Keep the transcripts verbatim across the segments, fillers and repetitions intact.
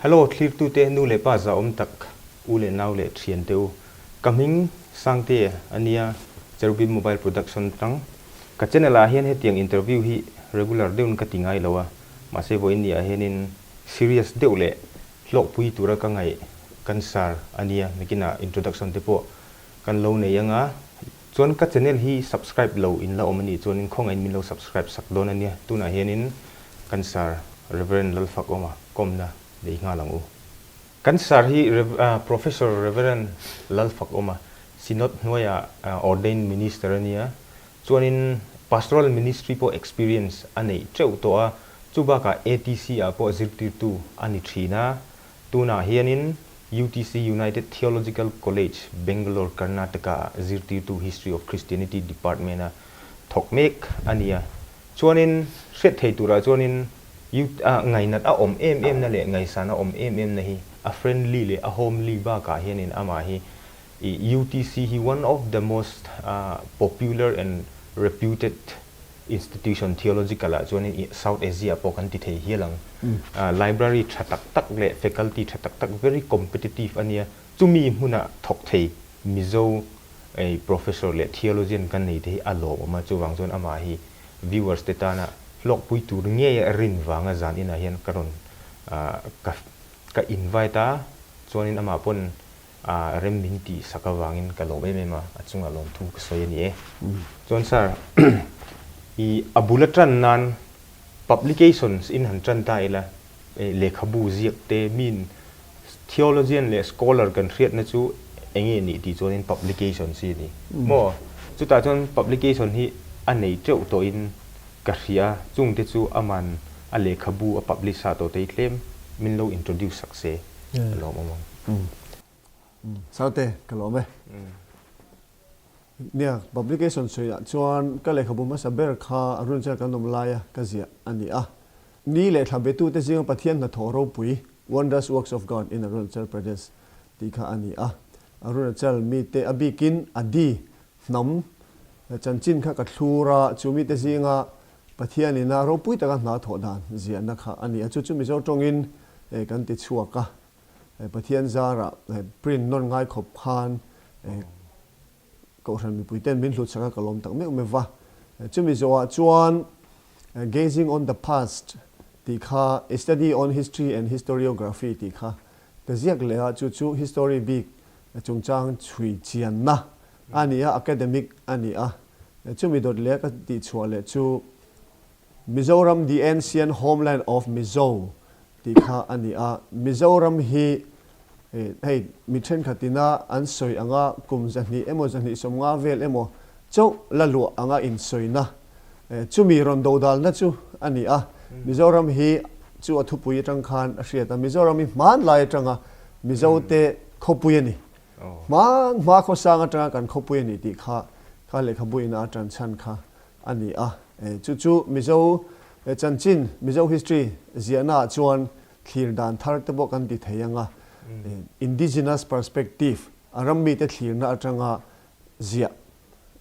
Hello, thlirtute, nu le pa zahawm tak, u le nau le ṭhiante u. Ka hming Sangte a nia, Cherubim Mobile Production tang. Ka channel-a hian hetiang interview hi regular deuhin ka ti ngai lo a. Mahse, vawiin niah hianin serious deuh leh hlawkpui tura ka ngaih kan sir a nia, nakinah introduction te pawh kan lo nei anga. Chuan ka channel hi subscribe lo in la awm a nih chuanin khawngaihin min lo subscribe sak dawn a nia. Tunah hianin kan sir Reverend Lalfakawma kawmna nei nghal ang u. Kan sir hi Rev-, ah, Professor Reverend Lalfakawma, Synod hnuaia, ah, ordained minister a nia. Chuanin pastoral ministry pawh experience a neih teuh tawh a. Chu bakah A T C-ah pawh zirtirtu a ni ṭhin a. Tunah hianin U T C, United Theological College, Bangalore, Karnataka-a zirtirtu History of Christianity Department-a thawk mek a nia. Chuanin hriat theih turah chuanin U-, a, ngainat a awm em emna leh ngaihsan a awm em emna hi a friendly leh a homely bakah hianin ama hi i U T C hi one of the most, ah, popular and reputed institution theological-ah chuanin i South Asia pawh kan ti thei hial ang. Ah, library ṭha tak tak leh faculty ṭha tak tak, very competitive a nia. Chumi hmuna thawk thei Mizo, eh, professor leh theologian kan nei te hi a lawmawm a, chuvang chuan ama hi viewers te tana hlawkpui tur ngeia rin vanga zaninah hian ka rawn, ah, ka, ka invite a, chuanin amah pawn, ah, rem min tih sak avangin ka lawm em em a, a chungah lawmthu ka sawi a ni e. Chuan sir, i a bula ṭan nan publications in han ṭan ta ila, eh, lehkhabu ziak te, min theologian leh scholar kan hriatna chu eng nge ni tih chuanin publications hi ni. Maw, chutah chuan publication hi a nei teuh tawhin ka hria, chungte chu aman a lehkhabu a publish-a tawh te hi tlem min lo introduce sak se. A lawmawm ang. Sir te, ka lawm e. Nia, publication sawiah chuan ka lehkhabu hmasa ber kha Arunachal kan awm laia ka ziah a ni a. Ni leh thla betute zinga Pathian hnathawh ropui, Wondrous Works of God in Arunachal Pradesh tih kha a ni a. Arunachal mite a bikin a di hnam chanchin kha ka thlur a, chu mite zinga Pathianin a ropui taka hnathawh dan ziahna kha a ni a. Chu chu Mizo ṭawngin, eh, kan ti chhuak a. Eh, Pathian zara, eh, print nawn ngai khawp khan, eh, Kohhran mipuiten min hlut saka ka lawm tak meuh meuh va. Eh, chumi zoah chuan, eh, Gazing on the Past tih kha, A Study on History and Historiography tih kha ka ziak leh a, chu chu history bik, eh, chungchang chhui chianna a ni a, academic a ni a. Eh, chumi dawt leh ka tih chhuah leh chu Mizoram, The Ancient Homeland of Mizo tih kha a ni a. Mizoram hi, eh, hei, mi ṭhenkhatin an sawi anga, kum zahnih emaw, zahnih sawmnga vel emaw chauh la luah anga insawina, eh, chumi rawn dodalna chu a ni a. Mizoram hi chu a thupui aṭang khan a hriat a. Mizoram hi hmanlai aṭanga Mizote khawpui a ni. Hma, hma khawsang aṭanga kan khawpui a ni tih kha, kha lehkhabu ina a ṭan chhan kha a ni a. Eh, chu chu Mizo, eh, chanchin, Mizo history ziahnaah chuan thlir dan thar te pawh kan ti thei anga, eh, indigenous perspective, a ram mite thlirna aṭanga ziah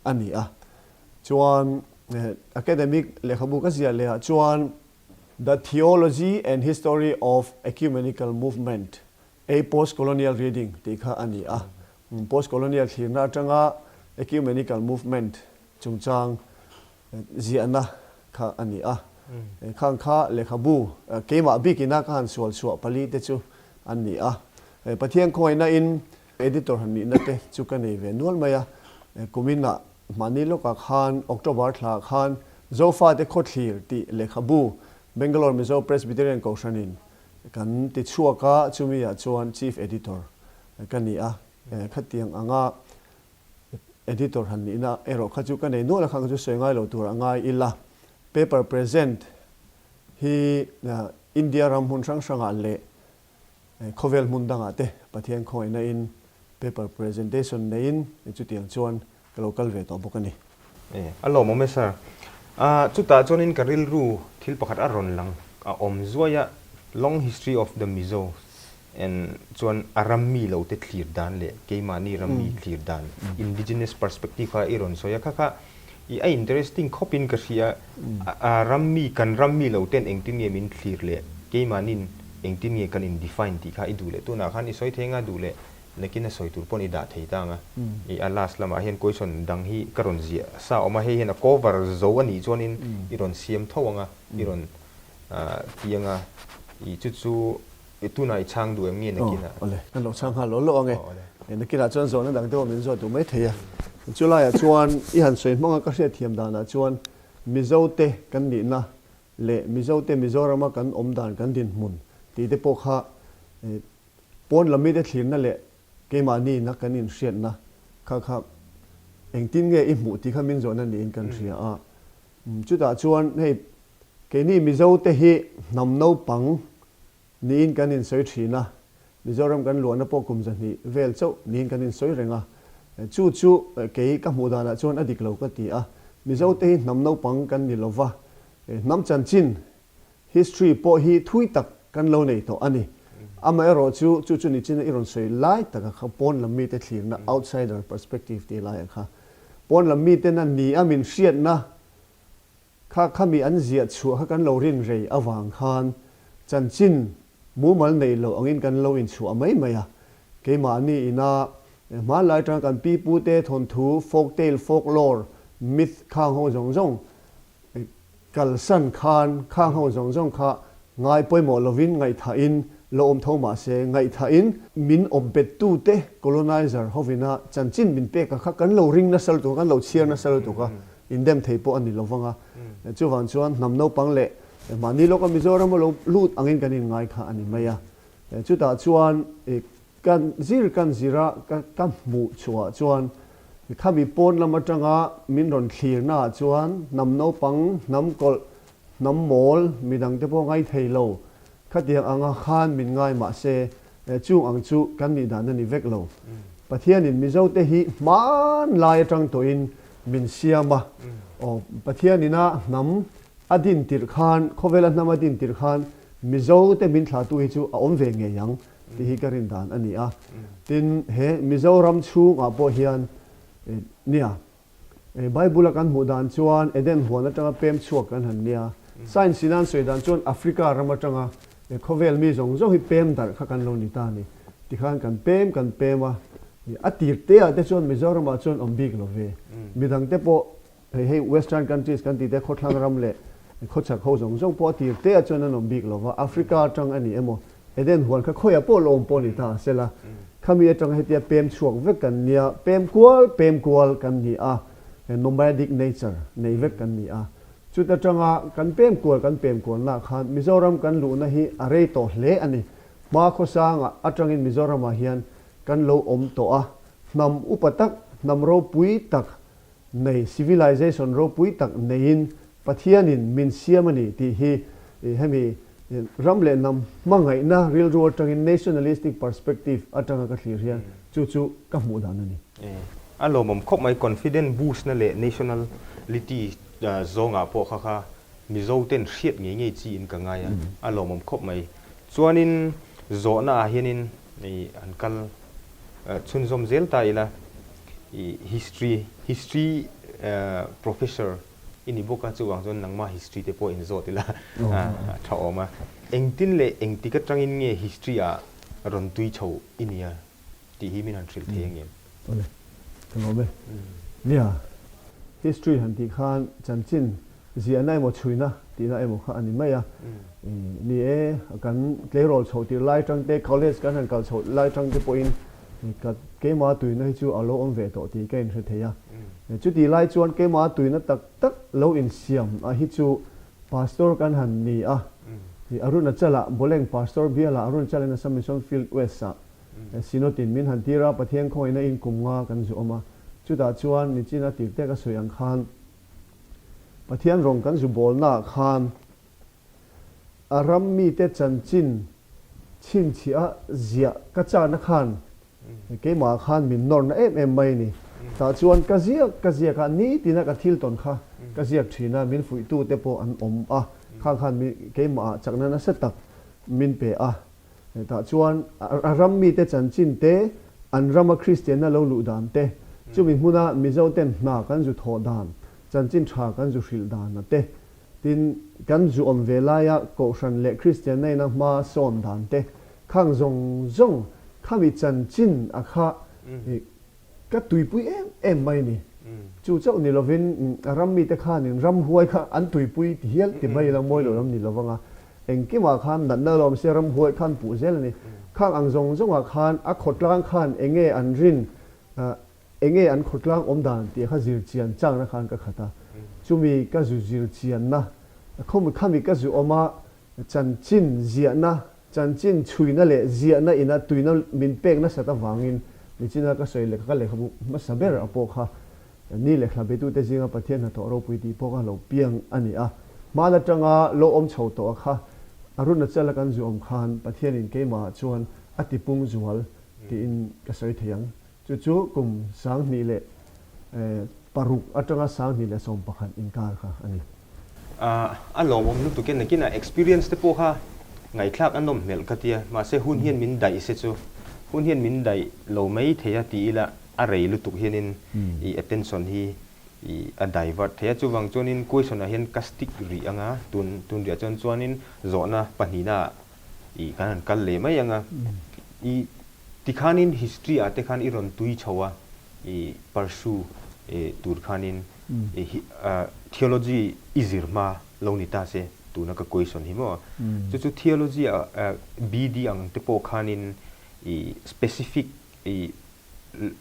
a ni a. Chuan, eh, academic lehkhabu ka ziah lehah chuan The Theology and History of Ecumenical Movement, a post-colonial reading tih kha a ni a. Mm, post-colonial thlirna aṭanga ecumenical movement chungchang, eh, ziahna kha a ni a. Eh, khang kha lehkhabu, eh, keimah bikina ka han sual chhuah pali te chu an ni a. Eh, Pathian khawngaihna in editor han nihna te chu ka nei ve nual mai a. Eh, kuminah mahni lawkah khan, October thla khan, Zofate Khawthlir tih lehkhabu, Bangalore Mizo Presbyterian Kohhranin kan ti chhuak a, chumiah chuan chief editor ka ni a. Eh, khatiang anga editor han nihna erawh kha chu ka nei nual a, khang chu sawi ngai lo tur a ngai ila. Paper present hi, ah, India ram hmun hrang hrangah leh, eh, khawvel hmun dangah te Pathian khawngaihna in paper presentation neiin, eh, chutiang chuan ka lo kal ve tawh bawk a ni. Eh, a lawmawm e, sir. Ah, chutah chuanin ka rilru thil pakhat a rawn lang a awm zuai a, long history of the Mizo, and chuan a ram mi lo te thlir dan leh keimahni ram mi thlir dan, indigenous perspective kha i rawn sawi a, kha kha i a interesting khawpin ka hria. A, a ram mi, kan ram mi lo ten engtin nge min thlir leh keimahnin Engtin nge kan in define ti kha i duh leh, tuna khan i sawi thei nga duh leh, nakina sawi tur pawn i dah thei ta nga. I a last lama hian question dang hi ka rawn ziah sa awm a, hei hian a cover zo a nih chuanin i rawn siam tho anga, i rawn, ah, ti anga, i chu chu, i tuna i chhang duh em nge nakina? Awle, kan lo chhang nghal lo lo ange. Aw, awle. E, nakina chuan zawhna dang te pawh min zawt duh mai thei a. Chu laiah chuan i han sawi hmanga ka hriatthiam danah chuan Mizote kan nihna leh Mizote Mizorama kan awm dan kan dinhmun tih te pawh kha, eh, pawn lam mite thlirna leh keimahni nina kan inhriatna kha kha engtin nge i hmuh tih kha min zawhna niin kan hria a. Mm, chutah chuan hei keini Mizote hi hnam naupang niin kan insawi ṭhin a, Mizoram kan luahna pawh kum zahnih vel chauh niin kan insawi reng a. Eh, chu chu, eh, kei ka hmuh danah chuan a dik lo ka ti a. Mizote hi hnam naupang kan ni lo va. Eh, hnam chanchin history pawh hi thui tak kan lo nei tawh a ni. Amaherawhchu, chu chu nichina i rawn sawi lai taka kha pawn lam mite thlirna, outsider perspective tih laia kha. Pawn lam mite na ni a min hriatna kha, khami an ziah chhuah kha kan lo rin rei avang khan chanchin mumal nei lo angin kan lo inchhuah mai mai a. Keimahni ina, eh, hmanlai aṭanga kan pi pute thawnthu, folk tale, folklore, myth khang ho zawng zawng, eh, kalsan khan khang ho zawng zawng kha ngai pawimawh lovin ngaihthah in lo awm tho mah se, ngaihthah in min awm pettu te colonizer hovina chanchin min pek a kha kan lo ring nasa lutuk a, kan lo chhiar nasa lutuk a, indem thei pawh a ni lo vang a. Eh, chuvang chuan hnam naupang leh, eh, mahni lawka Mizoram a lo lut angin kan inngai kha a ni mai a. Eh, chutah chuan, eh, kan zir, kan zira ka, ka hmuh chhuah chuan, khami pawn lam aṭanga min rawn thlirnaah chuan hnam naupang, hnam kawlh, hnam mawl, midang te pawh ngai thei lo, khatiang anga khan min ngai mah se, eh, chung ang chu kan nih dan a ni vek lo. Pathianin Mizote hi hmanlai aṭang tawhin min siam a. Aw, Pathianin a hnam a din tirh khan, khawvela hnam a din tirh khan, Mizote min thlatu hi chu a awm ve ngei ang, tih hi ka rin dan a ni a. Tin, he Mizoram chhungah pawh hian, eh, nia, eh, Bible-a kan hmuh dan chuan Eden huan aṭanga pem chhuak kan han nia. Science-in an sawi dan chuan Africa ram aṭanga, eh, khawvel mi zawng zawng hi pem darh kha kan lo ni ta ni. Tikhan kan pem, kan pem a. A tir te ah te chuan Mizoramah chuan awm bik lo ve. Midang te pawh hei, hei Western countries kan tih te, khawthlang ram leh khawchhak ho zawng zawng pawh a tir te ah chuan an awm bik lo va, Africa aṭang a ni emaw, Eden huan kha khawiah pawh lo awm pawh ni ta sela. Khami aṭanga hetia pem chhuak vek kan nia, pem kual, pem kual kan ni a, eh, nomadic nature nei vek kan ni a. Chuta aṭanga kan pem kual, kan pem kualna khan Mizoram kan luhna hi a rei tawh hle a ni. Hma khawsanga aṭangin Mizoramah hian kan lo awm tawh a, hnam upa tak, hnam ropui tak nei, civilization ropui tak neiin Pathianin min siam a ni tih hi, eh, hemi, eh, ram leh hnam hmangaihna rilru aṭangin nationalistic perspective aṭanga ka thlir hian chu chu ka hmuh dan a ni. Eh, a lawmawm khawp mai, confident boost-na leh nationality, ah, zawngah pawh kha kha Mizo ten hriat ngei ngei chi in ka ngai a, a lawmawm khawp mai. Chuanin zawhnaah hianin i an kal, eh, chhunzawm zel ta ila, i history, history, eh, professor i ni bawk a, chuvang chuan nangma history te pawh in zawt ila, ah, a ṭha awm a. Engtin leh engtik aṭangin nge history-ah rawn tui chho i nia? Tih hi min han hrilh thei angem? Awle, ka lawm e. Nia, history han tih khan chanchin ziahna emaw chhuina tihna emaw kha a ni mai a. I, ni e, kan tleirawl chhoh tir lai aṭang te, college kan han kal chhoh lai aṭang te pawhin, i, ka, keima tuina hi chu a lo awm ve tawh tih ka inhre thei a. I, chuti lai chuan keima tuina tak tak lo insiam a hi chu pastor kan han ni a. I, Arunachala, Boleng pastor biala Arunachala Assam Mission Field West-a, eh, Synod-in min han tir a, Pathian khawngaihna in kum nga kan zu awm a. Chutah chuan nichina tirte ka sawi ang khan, Pathian rawng kan zu bawlnaah khan, a ram mite chanchin chhinchhiah ziah ka chana khan, keimah khan min nawrna em em mai ni. Tah chuan ka ziak, ka ziak a, ni tina ka thil tawn kha ka ziak ṭhin a, min fuihtute pawh an awm a. Khang khan mi, keimahah chakna nasa tak min pe a. Tah chuan a, a ram mite chanchin te, an rama Kristianna lo luh dan te, chumi hmuna Mizo ten hna kan zu thawh dan, chanchin ṭha kan zu hrilh dan a te, Tin, kan zu awm ve laia kohhran le Kristian neina hma sawn dan te khang zawng zawng khami chanchin a kha, eh, ka tuipui em em mai ni. Chu chauh ni lovin, mm, a ram mite khanin ramhuai kha an tuipui ti hial ti mai la mawi lo lam ni lo vanga. Engkima khan natna lawm se ramhuai khan puh zel a ni. Khang ang zawng zawnga khan a khawtlang khan enge an rin, ah, enge an khawtlang awm dan ti kha zir chian changna khan ka khata. Chumi ka zu zir chianna, khawm khami ka zu awma chanchin ziahna, chanchin chhuina le ziahna ina tuina min pek nasat avangin, nichina ka sawi le ka lekhabu hmasa ber a pawh kha, ni le thla betute zinga Pathian hnathawh ropui ti pawh ka lo piang a ni a. Hmana tanga lo awm chho tawh a kha, Arunachal-a kan zu awm khan Pathianin keimah chuan a tipung zual tiin ka sawi thei ang. Chu chu kum sang hnih le, eh, paruk atanga sang hnih le sawm pakhat inkar kha a ni. Ah, a lawmawm lutuk e, nakina experience te pawh kha ngaihthlak a nawm hmelh ka tia. Mahse, hun hian min daih se chu. Hun hian min daih lo mai thei a ti ila a rei lutuk hianin i attention hi i a divert thei a. Chuvang chuanin question-ah hian ka stick rih anga, tun, tun riah chuan chuanin zawhna pahnihna i kan han kal leh mai anga. I tikhanin history-ah te khan i rawn tui chho a, i pursue, e, tur khanin, e, hi, a, theology i zir hma lo ni ta se, tuna ka question hi maw. Chu chu theology-a, a, B D ang te pawh khanin i specific, i l-,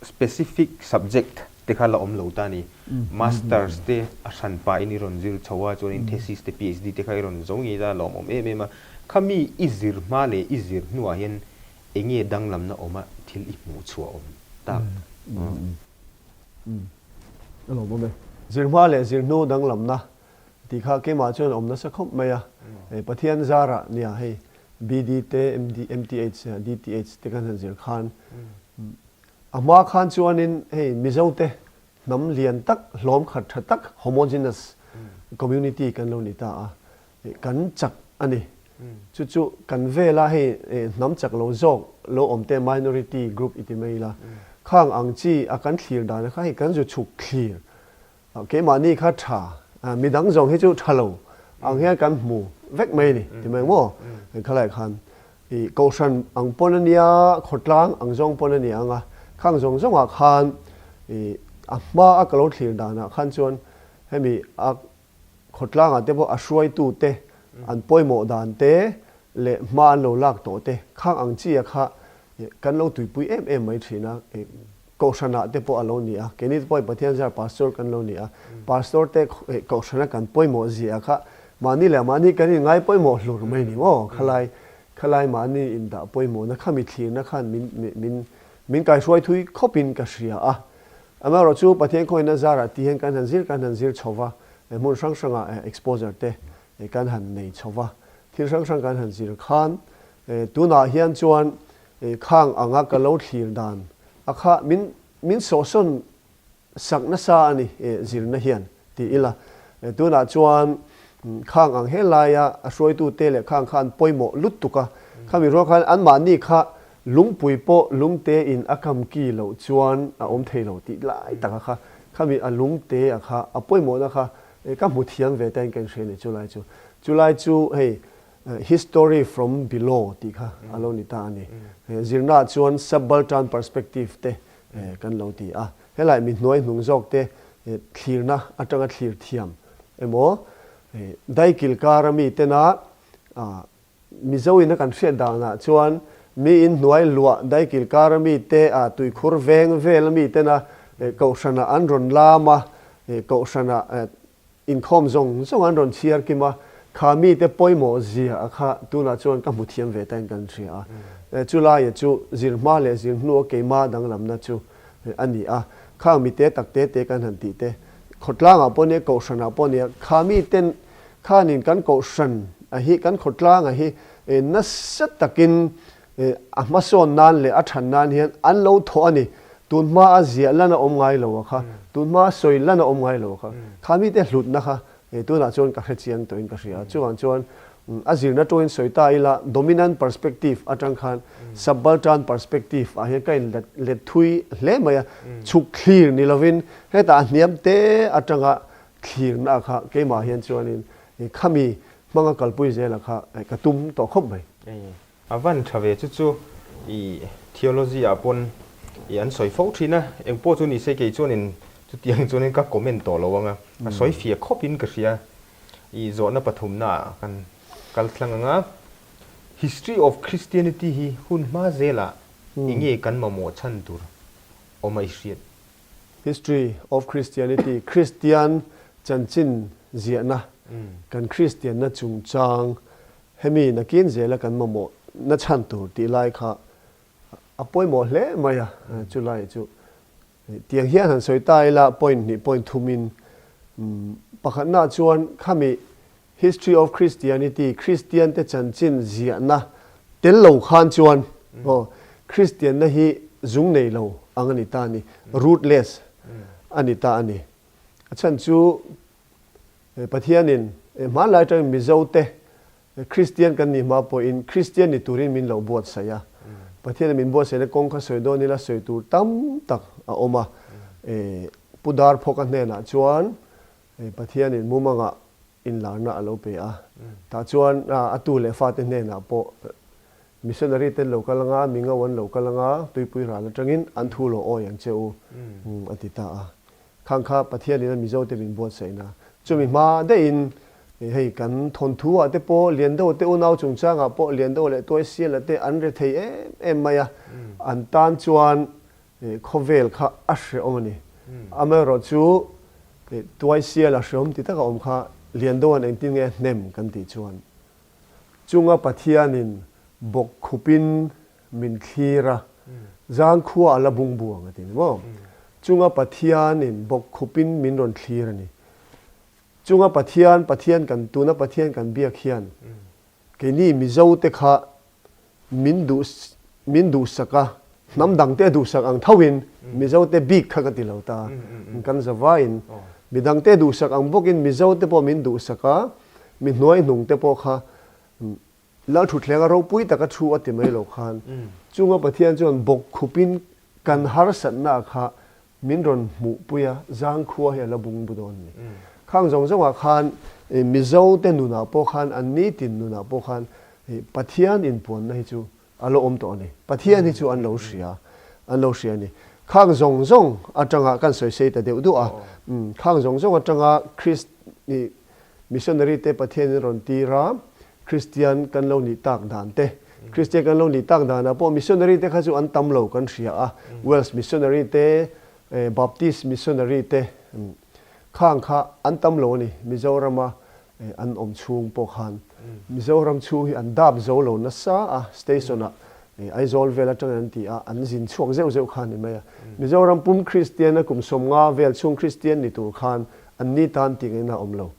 specific subject te kha la awm lo ta ni. Masters te a hran pain i rawn zir chho a, chuanin thesis te, P H D te kha i rawn zo ngei ta, lawmawm em em a. Khami i zir hma le i zir hnuah hian enge danglamna awm a, thil i hmuh chhuah awm tak? A lawmawm e. Zir hma le zir hnu danglamna ti kha keimah chuan awm nasa khawp mai a. E, Pathian zara nia hei B D te, M D, M T H, D T H te kan han zir khan. A hma khan chuanin hei Mizo te hnam lian tak, hlawm khat ṭha tak, homogeneous community kan lo ni ta a. Kan chak a ni. Chu chu kan vela hei, eh, hnam chak lo zawk, lo awm te minority group i ti mai la. Khang ang chi a kan thlir dan a kha hei kan zu chhuk thlir. Ah, keimahni kha ṭha, ah, midang zawng hi chu ṭha lo. Ang hian kan hmu vek mai ni, ti mai maw? Khalai khan. I, kohhran ang pawn a nia, khawtlang ang zawng pawn a ni ang a. Khang zawng zawngah khan, i, a hma a ka lo thlir danah khan chuan hemi a khawtlangah te pawh a hruaitu te, an pawimawh dan te leh hma an lo lak tawh te, khang ang chi a kha, i, kan lo tuipui em em mai ṭhin a, i, kohhranah te pawh a lo ni a. Keini te pawh Pathian zar pastor kan lo ni a. Pastor te, eh, kohhrana kan pawimawh zia kha, mahni leh mahni kan inngai pawimawh hlur mai ni maw? Khalai, khalai mahni indah pawimawhna kha mi thlirna khan min, min, min, min kaihruai thui khawpin ka hria a. Amaherawhchu Pathian khawina zarah ti hian kan han zir, kan han zir chho va, eh, hmun hrang hrangah, eh, exposure te, eh, kan han nei chho va. Thil hrang hrang kan han zir khan, eh, tunah hian chuan, eh, khang anga ka lo thlir dan a kha min, min sawhsawn sak nasa a ni, eh, zirna hian ti ila. Eh, tunah chuan, mm, khang ang helaia a hruaitu te leh khang khan pawimawh lutuk a. Khami rual khan anmahni kha lungpui pawh lungte in a kam ki loh chuan a awm thei lo tih lai taka kha. Khami a lungte a kha, a pawimawhna kha, eh, ka hmu thiam ve ta in kan hria ni chu lai chu. Chu lai chu hei, eh, history from below tih kha a lo ni ta a ni. Eh, zirna chuan subaltern perspective te, eh, kan lo ti a. Helai mi hnuai hnung zawk te, eh, thlirna atanga thlir thiam emaw, eh, daikil kara mi tena, ah, Mizoin a kan hriat danah chuan mi in hnuai luah daikil kara mi te, ah, tuikhur veng vela mi tena, eh, kohhrana an rawn lam a, eh, kohhrana, eh, inkhawm zawng zawng an rawn chhiar kim a, kha mite pawimawh zia a kha tunah chuan ka hmu thiam ve ta in kan hria a. Eh, chu laia chu zir hma leh zir hnu a keima danglamna chu, eh, a ni a. Khang mite tak te te kan han tih te. Khawtlangah pawh nia, kohhranah pawh nia, kha miten khanin kan kohhran a hi, kan khawtlang a hi, eh, nasa takin, eh, a hmasawn nan leh a ṭhan nan hian an lo thawh a ni. Tun hma a ziah lana awm ngai lo a kha, tun hma a sawi lana awm ngai lo a kha. Kha mite hlutna kha, eh, tunah chuan ka hre chiang tawhin ka hria. Chuvang chuan, mm, a zirna ṭawngin sawi ta ila, dominant perspective aṭang khan, subaltern perspective ah hian ka inlet, let thui hle mai a. Chhuk thlir ni lovin, heta a hniam te aṭanga thlirna kha keima hian chuanin, eh, khami hmanga kalpui zela kha, eh, ka tum tawh khawp mai. Eh, a van ṭha ve chu chu, i, theology-ah pawn i an sawi fo ṭhin a, engpawh chu ni se, kei chuanin chutiang chuanin ka comment tawh lo ang a, a sawi fie khawpin ka hria. I, zawhna pathumna kan kal thlang ang a. History of Christianity hi hun hma zela enge kan mamawh chhan tur awm a i hriat? History of Christianity, Kristian chanchin ziahna, kan Kristianna chungchang, hemi nakin zela kan mamawhna chhan tur tih lai kha a pawimawh hle mai a, chu lai chu. Tiang hian han sawi ta ila, point hnih, point thumin, um, pakhatna chuan khami History of Christianity, Kristian te chanchin ziahna tel lo khan chuan, aw, Kristianna hi zung nei lo ang a ni ta a ni, rootless a ni ta a ni. A chhan chu, eh, Pathianin, eh, hmanlai aṭangin Mizo te, eh, Kristian kan nih hma pawhin Kristian ni turin min lo buatsaih a. Pathianin min buatsaihna kawng kha sawi dawn ila, sawi tur tam tak a awm a. Eh, Pu Dar Phawka hnenah chuan, eh, Pathianin mumanga inlarna a lo pe a. Tah chuan, a, a tu leh fate hnenah pawh, missionary te an lo kal anga, Mingo an lo kal anga, Tuipui ral aṭangin an thu lo awi ang che u, um, a ti ta a. Khang kha Pathianin a Mizo te min buatsaihna. Chumi hma deuhin, eh, hei kan thawnthuah te pawh, Liando te unau chungchangah pawh, Liando leh Tuaisiala te an rethei em em mai a. An tan chuan, eh, khawvel kha a hrehawm a ni. Amaherawhchu, eh, Tuaisiala hrehawm ti taka awm kha, Liando an engtin nge hnem kan tih chuan, chunga Pathianin bawkkhupin min thlir a, Zangkhua a la bung buang a ti ni maw? Chunga Pathianin bawkkhupin min rawn thlir a ni. Chunga Pathian, Pathian kan, tuna Pathian kan biak hian, keini Mizo te kha min duh, min duhsak a, hnam dangte duhsak ang thoin, Mizo te bik kha ka ti lo ta. Kan zavaiin, mi dangte duhsak ang bawkin Mizo te pawh min duhsak a, mi hnuai hnung te pawh kha, Lalṭhutthlengin ropui taka thu a ti mai lo khan, chunga Pathian chuan bawkkhupin kan harsatna kha min rawn hmuhpui a, Zangkhua hi a la bung bu dawn a ni. Khang zawng zawngah khan, eh, Mizo te nunah pawh khan, an nitin nunah pawh khan, eh, Pathian inpuanna hi chu a lo awm tawh a ni. Pathian hi chu an lo hria, an lo hria a ni. Khang zawng zawng aṭanga kan sawi sei ta deuh duh a. Khang zawng zawng aṭanga Krist, i, missionary te Pathianin rawn tir a, Kristian kan lo nih tak dan te. Kristian kan lo nih tak dana pawh missionary te kha chu an tam lo kan hria a. Welsh missionary te, eh, Baptist missionary te, mm, khang kha an tam lo a ni. Mizorama, eh, an awm chhung pawh khan. Mizoram chhung hi an dap zo lo nasa a, station-a, eh, Aizawl vel aṭangin an ti a, an zin chhuak zeuh zeuh kha a ni mai a. Mizoram pum Kristian a kum sawmnga vel chhung Kristian ni tur khan an ni tan tih ngaihna a awm lo.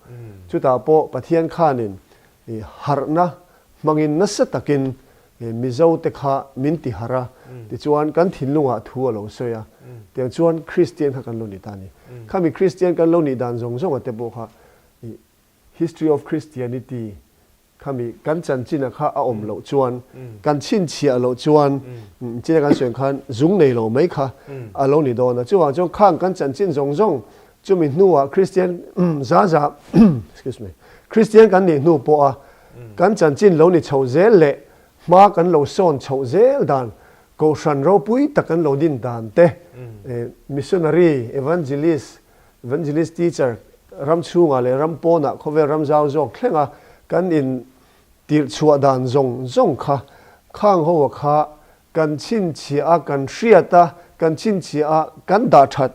Chutah pawh Pathian khanin, eh, harhna hmangin nasa takin, eh, Mizo te kha min ti harh a, tichuan kan thinlungah thu a lo sawi a. Tiang chuan Kristian kha kan lo ni ta ni. Khami Kristian kan lo nih dan zawng zawng a te pawh kha, eh, History of Christianity khami kan chanchina kha a awm loh chuan, kan chhinchhiah loh chuan, mm, china kan sawi khan zung nei lo mai kha a lo ni dawn a. Chuvang chuan khang kan chanchin zawng zawng, chumi hnuah Kristian, mm, za za, excuse me, Kristian kan nih hnu pawha kan chanchin lo ni chho zel leh hma kan lo sawn chhoh zel dan, Kohhran ropui tak kan lo din dan te, eh, missionary, evangelist, evangelist teacher, ram chhunga leh ram pawnah khawvel ram zau zawk thlenga kan intirhchhuah dan zawng zawng kha, khang ho kha kan chhinchhiah a, kan hriat a, kan chhinchhiah a, kan dah ṭhat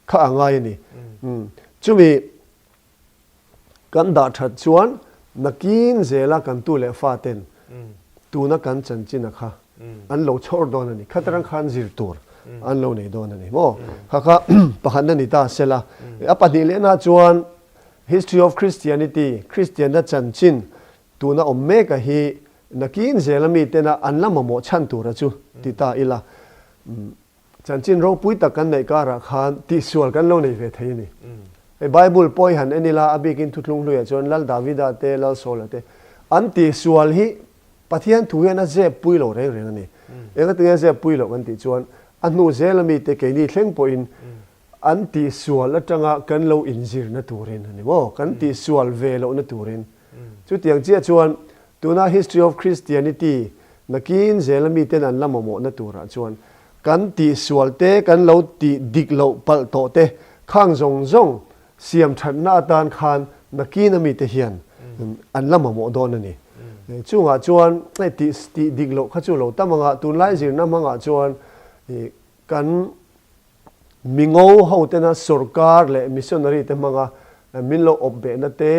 kha a ngai a ni. Mm. Chumi kan dah ṭhat chuan nakin zela kan tu leh faten tuna kan chanchina kha an lo chhawr dawn a ni. Khata ṭang khan zir tur an lo nei dawn a ni maw? Kha kha pakhatna ni ta sela. A pahnih lehna chuan History of Christianity, Kristianna chanchin tuna awm meka hi nakin zela mi tena an la mamawh chhan tura chu ti ta ila. Chanchin ropui tak kan neih karah khan tihsual kan lo nei ve thei a ni. Hei Bible pawi han en ila, a bikin Thuthlung Hluia chuan Lal Davida te, Lal Saula te an tihsual hi Pathian thu hian a zep pui lo reng reng a ni. Engati nge zep pui lo kan tih chuan, a hnu zela mi te keini thleng pawhin an tihsual atanga kan lo inzirna turin a ni maw, kan tihsual ve lohna turin. Chutiang chie chuan tuna History of Christianity nakin zela miten an la mamawhna turah chuan kan tihsual te, kan lo tih dik loh palh tawh te, khang zawng zawng siam ṭhatna atan khan nakina mite hian, um, an la mamawh dawn a ni. Eh, chungah chuan, eh, tih, tih dik loh kha chu lo tam anga, tunlai zirna hmangah chuan, eh, kan mingo ho tena sorkar leh missionary te hmanga, eh, min lo awpbehna te,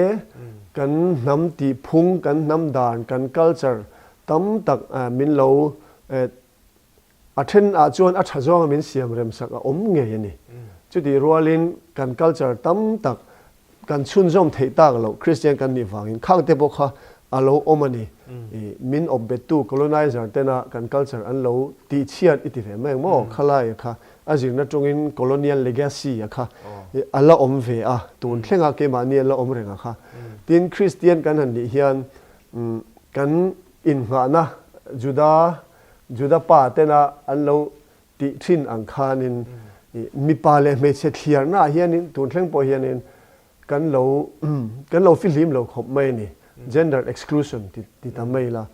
kan hnam tihphung, kan hnam dan, kan culture tam tak, eh, min lo, eh, a ṭhen ah chuan a ṭha zawnga min siam remsak a awm ngei a ni. Chuti rualin kan culture tam tak kan chhunzawm theih tak lo, Kristian kan nih vangin khang te pawh kha a lo awm a ni. I, min awpbettu colonizer tena kan culture an lo tihchhiat i ti ve mai ang maw? Khalai kha a zirna ṭawngin colonial legacy a kha, i, a la awm ve a, tun thlenga keimahni a la awm reng a kha. Tin, Kristian kan han nih hian, mm, kan innghahna Juda, Juda pa tena an lo tih ṭhin ang khanin, i, mipa leh hmeichhe thliarna hianin, tun thleng pawh hianin kan lo, kan lo fihlim lo khawp mai ni. Gender exclusion ti, ti ta mai la.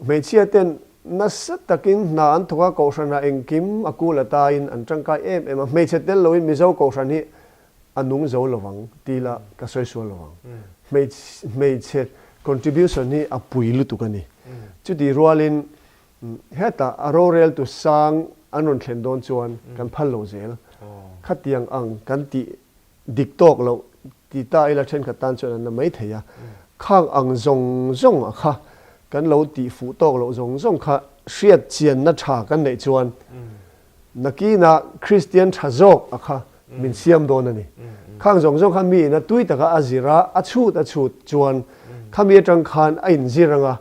Hmeichhia ten nasa takin hna an thawka kohhrana engkim a kul a tain an ṭangkai em em a. Hmeichhe tel loin Mizo kohhran hi a nung zo lovang, ti la ka sawi sual lovang. Hmeichh-, hmeichhe contribution hi a pui lutuk a ni. Chuti rualin, mm, heta a roreltu sang an rawn thlen dawn chuan kan phal lo zel. Khatiang ang kan tih dik tawk lo, ti ta ila ṭhenkhat tan chuan an la mai thei a. Khang ang zawng zawng a kha, kan lo tih fuh tawk lo zawng zawng kha hriat chianna ṭha kan neih chuan, nakina Kristian ṭha zawk a kha min siam dawn a ni. Khang zawng zawng kha mi ina tui taka a zir a, a chhut a chhut chuan, khami aṭang khan a inzir ang a,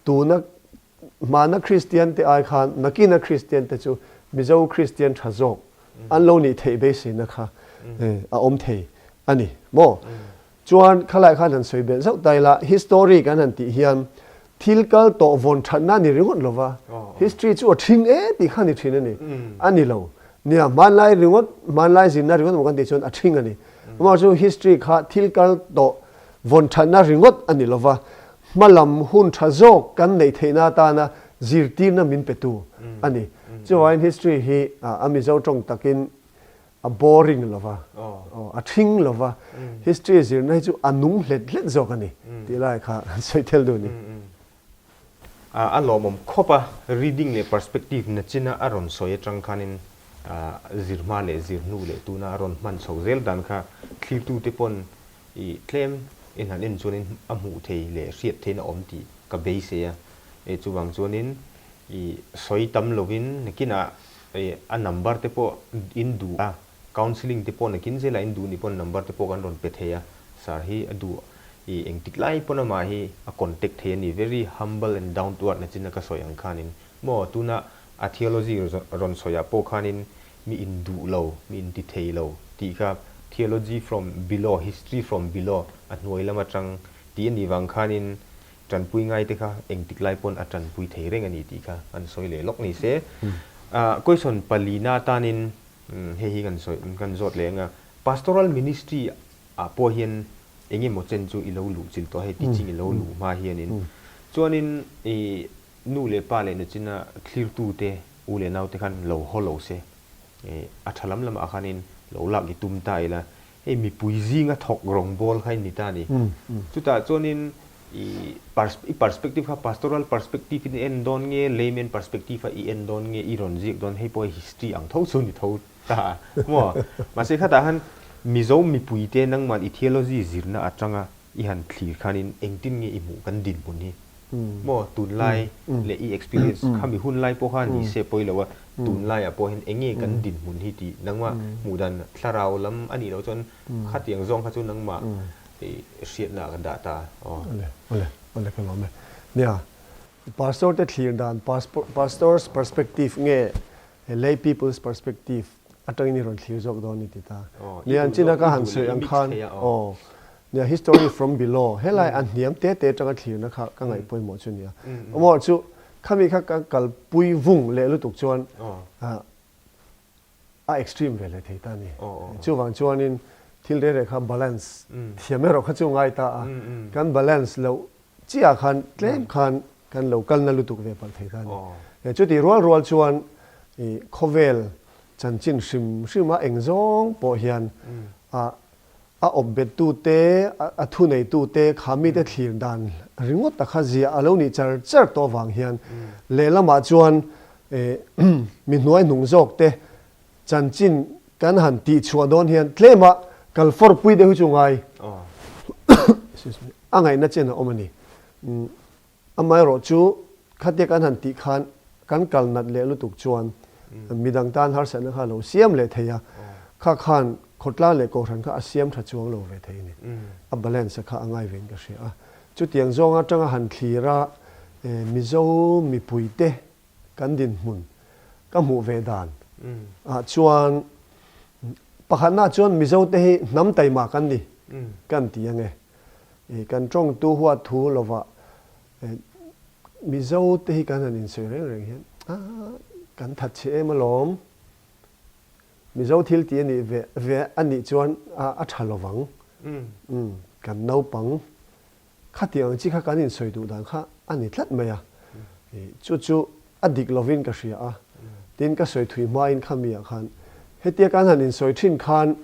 tuna hmana Kristian te ai khan, nakina Kristian te chu Mizo Kristian ṭha zawk an lo nih theih beiseina kha, eh, a awm thei a ni maw? Chuan khalai khan han sawi belh zauh ta ila, history kan han tih hian thil kal tawh vawn ṭhatna ni ringawt lova. History chu a ṭhing e tih kha ni ṭhin a ni. A ni lo. Nia, hmanlai ringawt, hmanlai zirna ringawt maw kan tih chuan a ṭhing a ni. Amaherawhchu history kha thil kal tawh vawn ṭhatna ringawt a ni lova. Hmalam hun ṭha zawk kan neih theihna atana zirtirna min petu a ni. Chuvangin history hi, a, a Mizo ṭawng takin a boring lova. Aw, a ṭhing lova. History zirna hi chu a nung hlet hlet zawk a ni. Tih lai kha sawi tel duh ni. A, a lawmawm khawpa reading leh perspective nachina a rawn sawi aṭang khanin, a, zir hma leh zir hnu leh tuna a rawn hman chho zel dan kha thlirtute pawn i tlem in han en chuanin a hmuh thei leh hriat theihin a awm tih ka beisei a. E, chuvang chuanin i sawi tam lovin nakina, e, a number te pawh in duh a, counselling te pawh nakin zela in duh ni pawn number te pawh kan rawn pe thei a. Sir hi a duh i engtik lai pawn ama hi a contact thei a ni, very humble and down to earth nachina ka sawi ang khanin. Maw tuna a theology rawn sawi ah pawh khanin mi in duh lo, mi in ti thei lo tih kha, theology from below, history from below, a hnuai lam aṭang tih a ni vang khanin ṭanpui ngai te kha engtik lai pawn a ṭanpui thei reng a ni tih kha an sawi leh lawk ni se. A, question palina tanin, mm, hei hi kan sawi, kan zawt leh ang a. Pastoral ministry ah pawh hian eng emaw chen chu i lo luh chil tawh, hei teaching i lo luh hma hianin. Chuanin i nu leh pa leh nachina thlirtute, u leh naute khan lo haw lo se. E, a ṭha lam lamah khanin lo lak i tum ta ila, hei mipui zinga thawk rawngbawl kha in ni ta ni. Chutah chuanin i pers-, i perspective kha, pastoral perspective in en dawn nge, layman perspective a i en dawn nge, i rawn ziek dawn, hei pawh history ang tho chu ni tho ta. Maw, mahse khatah khan Mizo mipuite nangman i theology zirna aṭanga i han thlir khanin engtin nge i hmuh kan dinhmun hi? Maw, tunlai leh i experience khami hun lai pawh khan ni se pawh i lo a, tunlai ah pawh hian eng nge kan dinhmun hi tih nangma hmuh dan thlarau lam a nih loh chuan khatiang zawng kha chu nangma, eh, hriatna ka dah ta. Aw. Ole, ole, ole ka lawm e. Nia, pastor te thlir dan, paspo-, pastor's perspective nge, eh, lay people's perspective aṭangin i rawn thlir zawk dawn ni ti ta. Aw, nia, i duh china ka han sawi ang khan, aw, nia, history from below, helai an hniam te te aṭanga thlirna kha ka ngaih pawimawh chu nia. Amaw chu, khami kha ka kalpui vung leh lutuk chuan, ah, a extreme ve le thei ta ni. Aw, aw, aw. Chuvang chuanin thil rei rei kha balance. Mm. Thiam erawh kha chu ngai ta a. Mm, mm. Kan balance lo chiah khan, tlem khan kan lo kalna lutuk ve palh thei ta ni. Aw. E, chuti rual rual chuan, i, khawvel chanchin hrim hrima eng zawng pawh hian, mm, a, a awp bettu te, a, a thuneitute, kha mite thlir dan ringawt a kha ziah a lo nih char char tawh vang hian, mm, lehlamah chuan, eh, mi hnuai hnung zawk te, chanchin kan han tih chhuah dawn hian tlema kalfawrpui deuh hi chu ngai. Aw. Excuse me. A ngaihna chen a awm a ni. Mm, amaherawhchu, khatia kan han tih khan, kan kal nat leh lutuk chuan, mm, midang tan harsatna kha lo siam leh thei a. Oh. Kha khan khawtlang leh kohhran kha a siam ṭha chuang lo ve thei a ni. Mm. A balance a kha a ngai vein ka hria a. Chutiang zawng aṭanga han thlir a, eh, Mizo mipuite kan dinhmun ka hmuh ve dan. Mm. Ah, chuan, pakhatna chuan Mizote hi hnam taima kan ni, mm, kan ti ang e. E, kan ṭawngtu huat thu lova, e, Mizote hi kan han insawi reng reng hian, a, kan that chhe em alawm. Mizo thil tih a nih ve, ve a nih chuan, a, a ṭha lo vang. Mm. Mm, kan naupang khatiang chi kha kan insawi duh dan kha a ni tlat mai a. Mm. E, chu chu a dik lovin ka hria a. Mm. Tin ka sawi thui hmain khami ah khan, hetia kan han insawi ṭhin khan,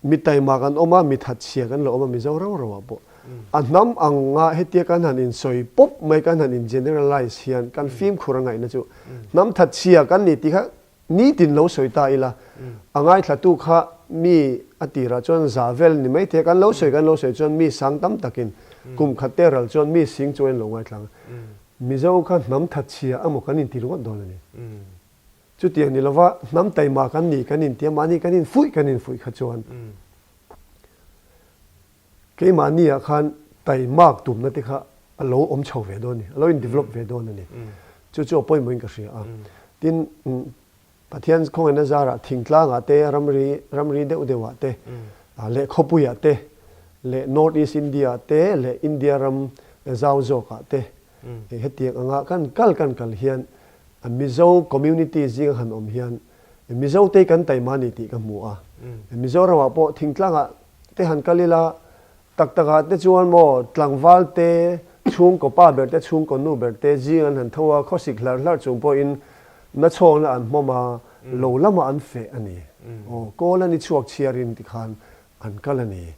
mi taima kan awm a, mi that chhia kan lo awm a, Mizo rau rau ah pawh. Mm. A hnam anga hetia kan han insawi pawp mai, kan han in generalize hian kan, mm, fimkhur a ngaihna chu. Mm. Hnam that chhia kan ni tih kha nitin lo sawi ta ila. Mm. A ngaithlatu kha mi a tirah chuan za vel ni mai thei, kan lo sawi, kan lo sawi chuan mi sang tam takin, mm, kum khat te ral chuan mi sing chuan lo ngaithla ang. Mm. Mizo kha hnam that chhia emaw kan inti ringawt dawn a ni. Mm. Chutiang ni lova, hnam taima kan ni, kan inti a, mahni kan infuih, kan infuih kha chuan. Mm. Keimahni ah khan taimak tumna te kha a lo awm chho ve dawn a ni, a lo in develop ve dawn a ni. Mm. Chu chu a pawimawhin ka hria a. Mm. Tin, mm, Pathian khawngaihna zarah thingtlangah te, ramri, ramri deuh deuhah te, mm, a, leh khawpuiah te, leh North East India te, leh India ram, eh, zau zawkah te, mm, eh, hetiang anga kan kal, kan kal hian, a, Mizo community zinga han awm hian, eh, Mizo te kan taima ni tih ka hmu a. Mm. Eh, Mizoramah pawh thingtlangah te han kal ila, tak takah te chuan maw, tlangval te, chhungkaw pa ber te, chhungkaw nu ber te, zing an han tho a, khawsik hlar hlar chung pawhin nachhawngna an hmawm a, mm, lo lama an feh a ni. Mm. Aw, kawl a ni chhuak chhiarin tikhan an kal a ni.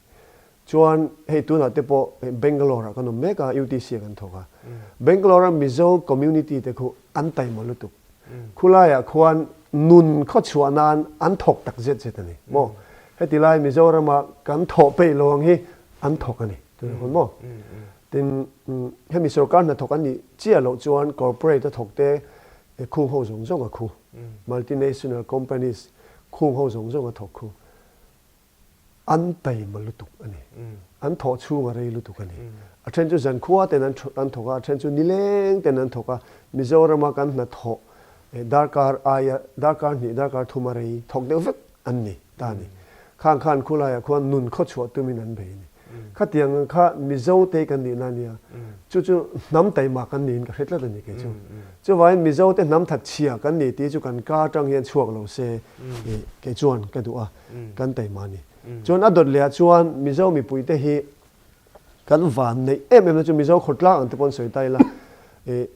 Chuan hei tunah te pawh, eh, Bangalore-ah kan awm mek a, U T C-ah kan thawk a. Mm. Bangalore-a Mizo community te khu an taima lutuk. Mm. Khulaiah khuan nun khawchhuah nan an thawk tak zet zet a ni. Maw? Mm. Heti lai Mizorama kan thawh peih lo ang hi an thawk a ni. Tuna hun maw? Mm, mm. Tin, mm, hemi sorkar hnathawk an nih chiah loh chuan corporate a thawk te, eh, khung ho zawng zawng a khu. Mm. Multinational companies khung ho zawng zawng a thawk khu. An taima lutuk a ni. Mm. An thawh chhung a rei lutuk a ni. Mm. A ṭhen chu zankhua ten an th-, an thawk a, a ṭhen chu nileng ten an thawk a. Mizorama kan hnathawh, eh, darkar aia, darkar hnih, darkar thum a rei thawk deuh vek an ni ta ni. Mm. Khang khan khulaiah khuan nun khawchhuah tumin an bei a ni. Mm. Khatiang kha Mizo te kan nihna nia. Mm. Chu chu hnam taima kan niin ka hre tlat a ni kei chu. Mm, mm. Chuvangin Mizo te hnam that chhia kan ni tih chu kan ka aṭang hian chhuak lo se, mm, eh, kei chuan ka duh a, mm, kan taima ni. Mm. Chuan a dawt leh chuan Mizo mipui te hi kan vannei em em na chu Mizo khawtlang ang te pawh an sawi ta ila. Eh,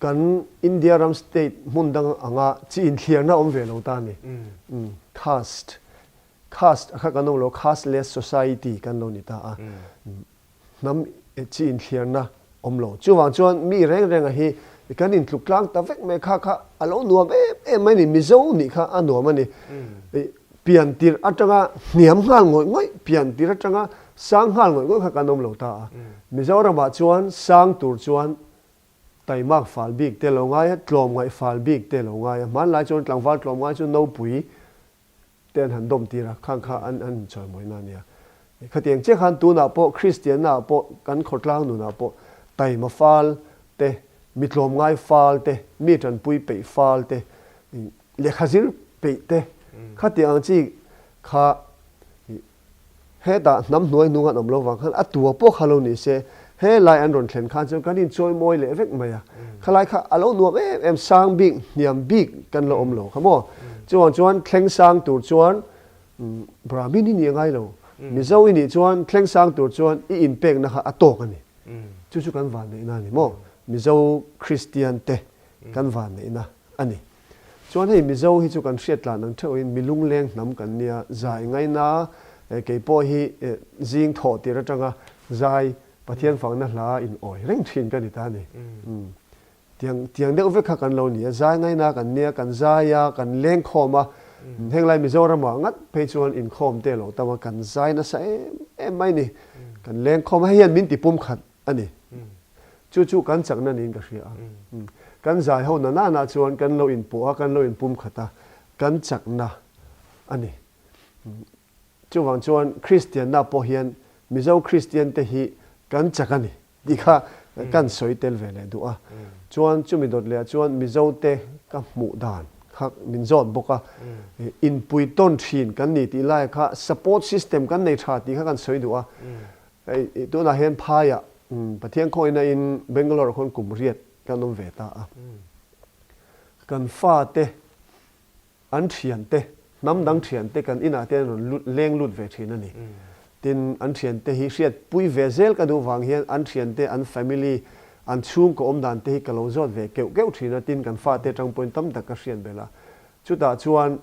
kan India ram state hmun dang anga chi inthliarna awm ve lo ta ni. Mm. Mm, caste. Caste a kha kan awm lo, casteless society kan lo ni ta a. Mm. Mm. Hnam, eh, chi inthliarna awm lo. Chuvang chuan mi reng reng a hi kan intluk tlang ta vek mai kha kha a lo nuam em em mai ni, Mizo nih kha a nuam a ni. Mm. Eh, pian tir aṭanga hniam nghal ngawih ngawih, pian tir aṭanga sang nghal ngawih ngawih kha kan awm lo ta a. Mm. Mizoramah chuan sang tur chuan taimak fal bik te lo ngai a, tlawmngaih fal bik te lo ngai a. Hmanlai chuan tlangval tlawmngai chu nopui te an han dawm tir a, khang kha an, an chawimawina nia. Khatiang chiah khan tunah pawh, Kristiannaah pawh, kan khawtlang nunah pawh, taima fal te, mi tlawmngai fal te, mi ṭanpui peih fal te, lehkha zir peih te, mm, khatiang chi kha, hetah hnam hnuai hnung an awm lo vang khan, a tua pawh kha lo ni se, He lai an rawn thlen khan chuan kan inchawimawi leh vek mai a. Kha lai kha a lo nuam em em, sang bik, hniam bik kan lo awm lo kha maw. Chuan, chuan thleng sang tur chuan, mm, Brahmin i ni a ngai lo. Mizo i nih chuan thleng sang tur chuan i inpekna kha a tawk a ni. Chu chu kan vanneihna a ni maw. Mizo Kristian te kan vanneihna a ni. Chuan hei Mizo hi chu kan hriat tlan ang theuhin mi lungleng hnam kan nia, zai ngaina, eh, kei pawh hi, eh, zing thawh tir aṭanga zai Pathian fakna hla in awi reng ṭhin ka ni ta ni. Mm. Tiang, tiang deuh vek kha kan lo ni a, zai ngaina kan nia, kan zai a, kan leng khawm a. Heng lai Mizoramah ngat phei chuan inkhawm te lo tam a, kan zai nasa em em mai ni. Kan leng khawm a, hei hian min ti pum khat a ni. Chu chu kan chakna niin ka hria a. Mm. Kan zai ho na na na chuan kan lo inpuah a, kan lo inpum khat a, kan chakna a ni. Mm. Chuvang chuan Kristianna pawh hian Mizo Kristian te hi kan chak a ni tih kha kan sawi tel ve leh duh a. Chuan chumi dawt leh chuan Mizo te ka hmuh dan kha min zawt bawk a. Inpui tawn ṭhin kan ni tih lai kha support system kan nei ṭha tih kha kan sawi duh a. Ei, ei, tunah hian phaiah, mm, Pathian khawina in Bangalore khawn kum riat kan awm ve ta a. Kan fate, an ṭhiante, hnam dang ṭhiante kan inah te an rawn lut, leng lut ve ṭhin a ni. Tin, an ṭhiante hi hriatpui ve zel ka duh vang hian an ṭhiante, an family, an chhungkaw awm dan te hi ka lo zawt ve keuh keuh ṭhin a, tin kan fate aṭang pawhin tam tak ka hriat belh a. Chutah chuan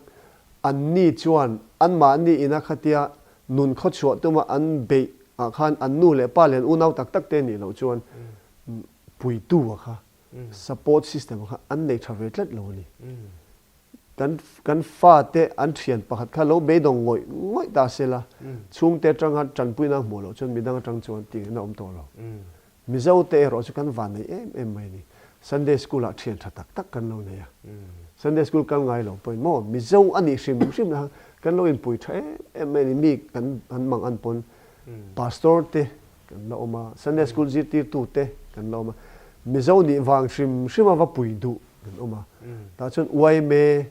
an ni chuan anmahni ina khatia nun khawchhuah tuma an beih ah khan an nu leh pa leh an unau tak tak te nih loh chuan, mm, puitu a kha, support system a kha an nei ṭha ve tlat lo a ni. Kan, kan fate an ṭhian pakhat kha lo beidawng ngawih ngawih ta sela, chhungte aṭanga ṭanpuina hmuh loh chuan midang aṭang chuan tiang in a awm tawh lo. Mizo te erawh chu kan vannei em em mai ni. Sunday school-ah ṭhian ṭha tak tak kan lo nei a. Sunday school kal ngai lo pawhin maw, Mizo a nih hrim hrim a, kan lo inpui ṭha em em mai ni. Mi kan, kan mang an pawn pastor te kan lo awm a, Sunday school zirtirtu te kan lo awm a. Mizo nih vang hrim hrim a va pui duh kan awm a. Tah chuan Y M A,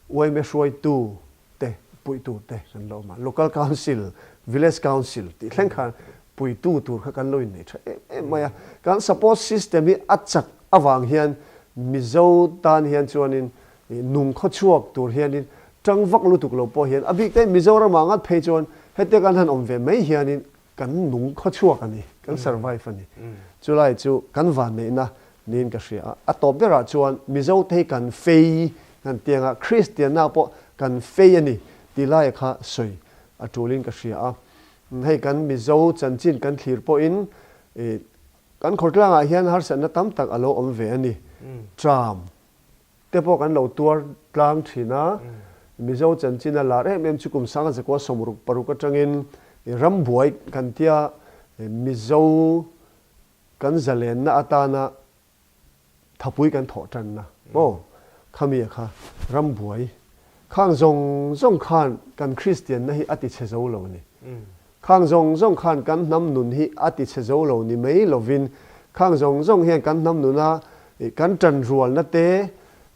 Y M A hruaitu te, puitu te kan lo awm a. Local council, village council tih thleng khan puitu tur kha kan lo innei ṭha em em mai a. Kan support system hi a chak avang hian Mizo tan hian chuanin, eh, nung khawchhuak tur hianin ṭangvak lutuk lo pawh hian a bik te Mizoramah ngat phei chuan hete kan han awm ve mai hianin kan nung khawchhuak a ni, kan survive a ni. Chulai chu kan vanneihna niin ka hria a. A tawp berah chuan Mizo te hi kan fei kan ti ang a, Kristianna pawh kan fei a ni tih lai kha sawi a tulin ka hria a. Hei kan Mizo chanchin kan thlir pawhin, eh, kan khawtlangah hian harsatna tam tak a lo awm ve a ni. Ṭam te pawh kan lo tuar tlang ṭhin a. Mizo chanchin a lar em em chu kum sanga zakua sawmruk paruk aṭangin, eh, rambuai kan tia, eh, Mizo kan zalenna atana thapui kan thawh ṭanna. Maw, khami a kha rambuai. Khang zawng zawng khan kan Kristianna hi a tichhe zo lo ni. Khang zawng zawng khan kan hnam nun hi a tichhe zo lo ni mai lovin, khang zawng zawng hian kan hnam nuna, eh, kan ṭanrualna te,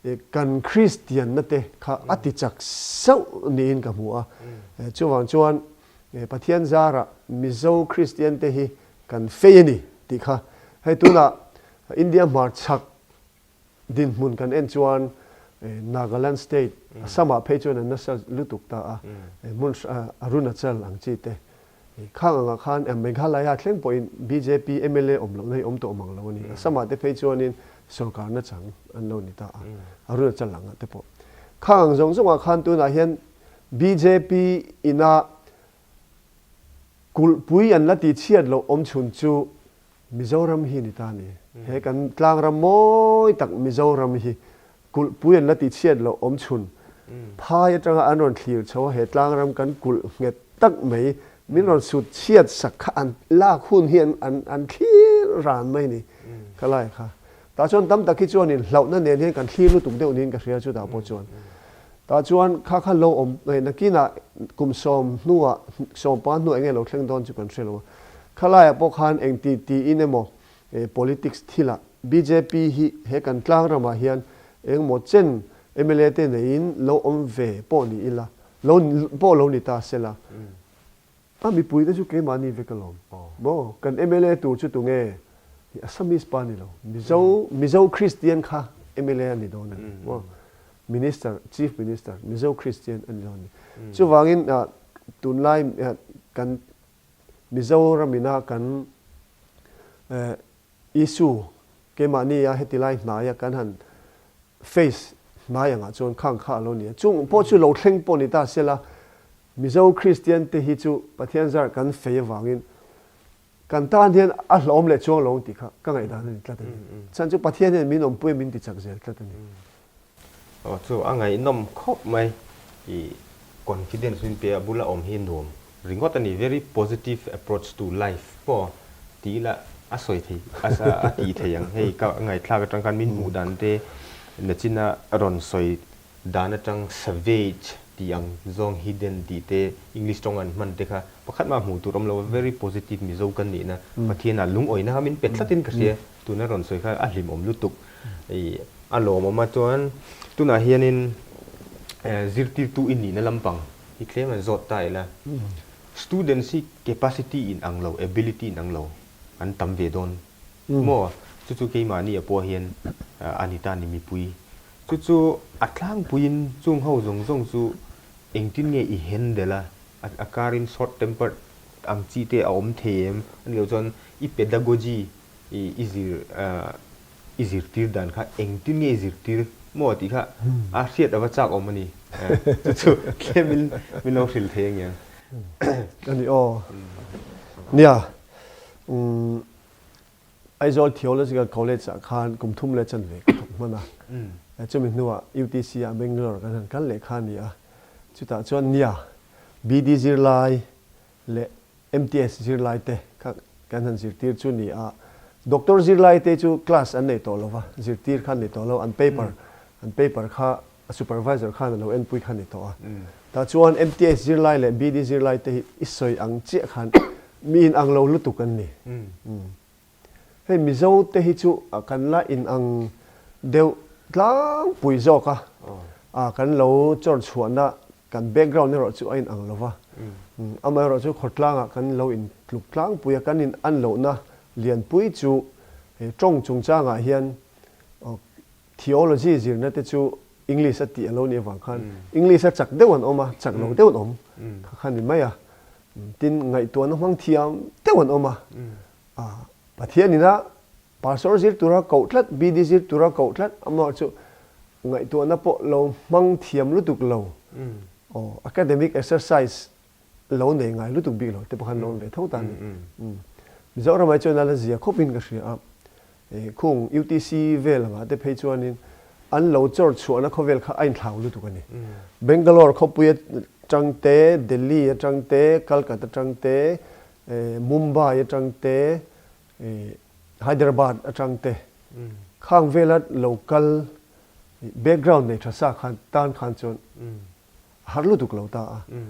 eh, kan Kristianna te kha a tichak sauh niin ka hmu a. Eh, chuvang chuan, eh, Pathian zara Mizo Kristian te hi kan fei a ni tih kha. Hei tunah India hmar chhak dinhmun kan en chuan, eh, Nagaland State, Assam-ah phei chuan an nasa lutuk ta a. Eh, hmun, ah, Arunachal ang chi te. Eh, khang anga khan, eh, Meghalaya thleng pawhin B J P M L A awm lohna hi awm tawh mang lo a ni. Assam-ah te phei chuanin sorkarna chang an lo ni ta a. Arunachal anga te pawh. Khang ang zawng zawnga khan tunah hian B J P ina kulhpui an la tih chhiat loh awm chhun chu Mizoram hi ni ta ni. He kan tlangram mawi tak Mizoram hi kulhpui an la tih chhiat loh awm chhun. Phai aṭanga an rawn thlir chho a, he tlangram kan kulh nghet tak mai. Min rawn sut chhiat sak kha an lak hun hi an, an, an thlir ran mai ni. Kha lai kha. Tah chuan tam tak hi chuanin hlauhna nen hian kan thlir lutuk deuh niin ka hria chu tah pawh chuan. Tah chuan kha kha lo awm, eh, nakinah kum sawm hnuah, sawm pa hnuah eng nge lo thleng dawn chu kan hre lo a. Kha laiah pawh khan eng ti tiin emaw, eh, politics thilah B J P hi he kan tlang ramah hian engemaw chen M L A te neiin lo awm ve pawh ni ila, lo, pawh lo ni ta sela. A mipui te chu keimahni vek a lawm. Oh. Maw, kan M L A tur chu tunge, hi Assamese pa ni lo. Mizo, Mizo Christian kha M L A a ni dawn a ni. Mm, maw, mm. Minister, Chief Minister, Mizo Christian a ni dawn a ni. Mm. Chuvangin, ah, tunlai, ah, kan Mizoram ina kan, eh, issue keimahni a heti lai hnaia kan han face hnai anga chuan khang kha a lo ni a. Chung pawh chu lo thleng pawh ni ta sela, Mizo Christian te hi chu Pathian zar kan fei avangin kan tan hian a hlawm leh chuang lo ti kha ka ngaihdan a ni tlat a ni. Mm, mm. Chhan chu Pathian hian min awmpui min ti chak zel tlat a ni. Mm. Aw, chu a ngaihnawm khawp mai. I confidence min pe a bula awm hi nuam ringawt a ni, very positive approach to life. Maw, ti la a sawi thei, a sa, a ti thei ang. Hei, ka ngaithlak atang khan min hmuh dan te, nachina rawn sawi dan atang, savage ti ang, zawng hidden ti te, English ṭawng an hman te kha, pakhat mah hmuh tur awm lo, very positive Mizo kan nihna, Mm. Pathiana lungawina kha min pe tlatin ka hria. Mm. Tuna rawn sawi kha a hlimawm lutuk. I, a lawmawm a chuan, tunah hianin, eh, zirtirtu in nihna lampang hi tlem an zawt ta ila. Mm. Students hi capacity in ang lo, ability in ang lo, an tam ve dawn. Mm. Maw, chu chu keimahni a pawh hian, ah, a ni ta ni mipui. Chu chu a tlangpuiin chung ho zawng zawng chu engtin nge i handle a, a, a karin short tempered ang chi te a awm thei em? A ni lo chuan i pedagogy, i, i zir, ah, i zirtir dan kha, engtin nge i zirtir maw tih kha, Hmm. a hriat a va chak awm a ni. Eh, chu chu tlem min, min lo hril thei ang. A ni aw. Hmm. Nia, um, Aizawl Theological College-ah khan kum thum le chanve ka thawk hman a. Mm. Eh, chumi hnuah U T C-ah Bangalore kan han kal leh kha a ni a. Chutah chuan nia, B D zirlai leh M T S zirlai te kha kan han zirtir chu ni a. Doctor zirlai te chu class an nei tawh lo va, zirtir kha an nei tawh lo, an paper, Mm. an paper kha a supervisor khan a lo enpui kha a ni tawh a. Mm. Tah chuan M T S zirlai leh B D zirlai te hi i sawi ang chiah khan mi in ang lo lutuk an ni. Mm. Mm. Hei Mizo te hi chu, a, kan la inang deuh tlangpui zawk a. Oh. A, kan lo chawr chhuahna, kan background erawh chu a inang lo va. Mm. Mm, amaherawhchu khawtlangah kan lo intluk tlangpui a, kan in an lohna lianpui chu, eh, ṭawng chungchangah hian, oh, theology zirna te chu English a tih a lo nih avang khan, Mm. English a chak deuh an awm a, chak lo Mm. deuh an awm. Mm. Kha kha ni mai a. Mm, tin ngaihtuahna hmang thiam deuh an awm a. Mm. A, Pathian ina pastor zir tura ko tlat, B D zir tura ko tlat, amaherawhchu ngaihtuahna pawh lo hmang thiam lutuk lo. Mm. Aw, academic exercise lo nei ngai lutuk bik lo te pakhat lo awm ve tho ta ni. Mm, mm. Mm. Mizoramah chuan a la zia khawpin ka hria a. E, khung U T C vel anga te phei chuanin an lo chawr chhuahna khawvel kha a inthlau lutuk a ni. Mm. Bangalore khawpui aṭang te, Delhi aṭang te, Calcutta aṭang te, e, Mumbai aṭang te, e, Hyderabad aṭang te. Mm. Khang vela lo kal background nei ṭha sa khan, tan khan chuan Mm. a har lutuk lo ta a. Mm.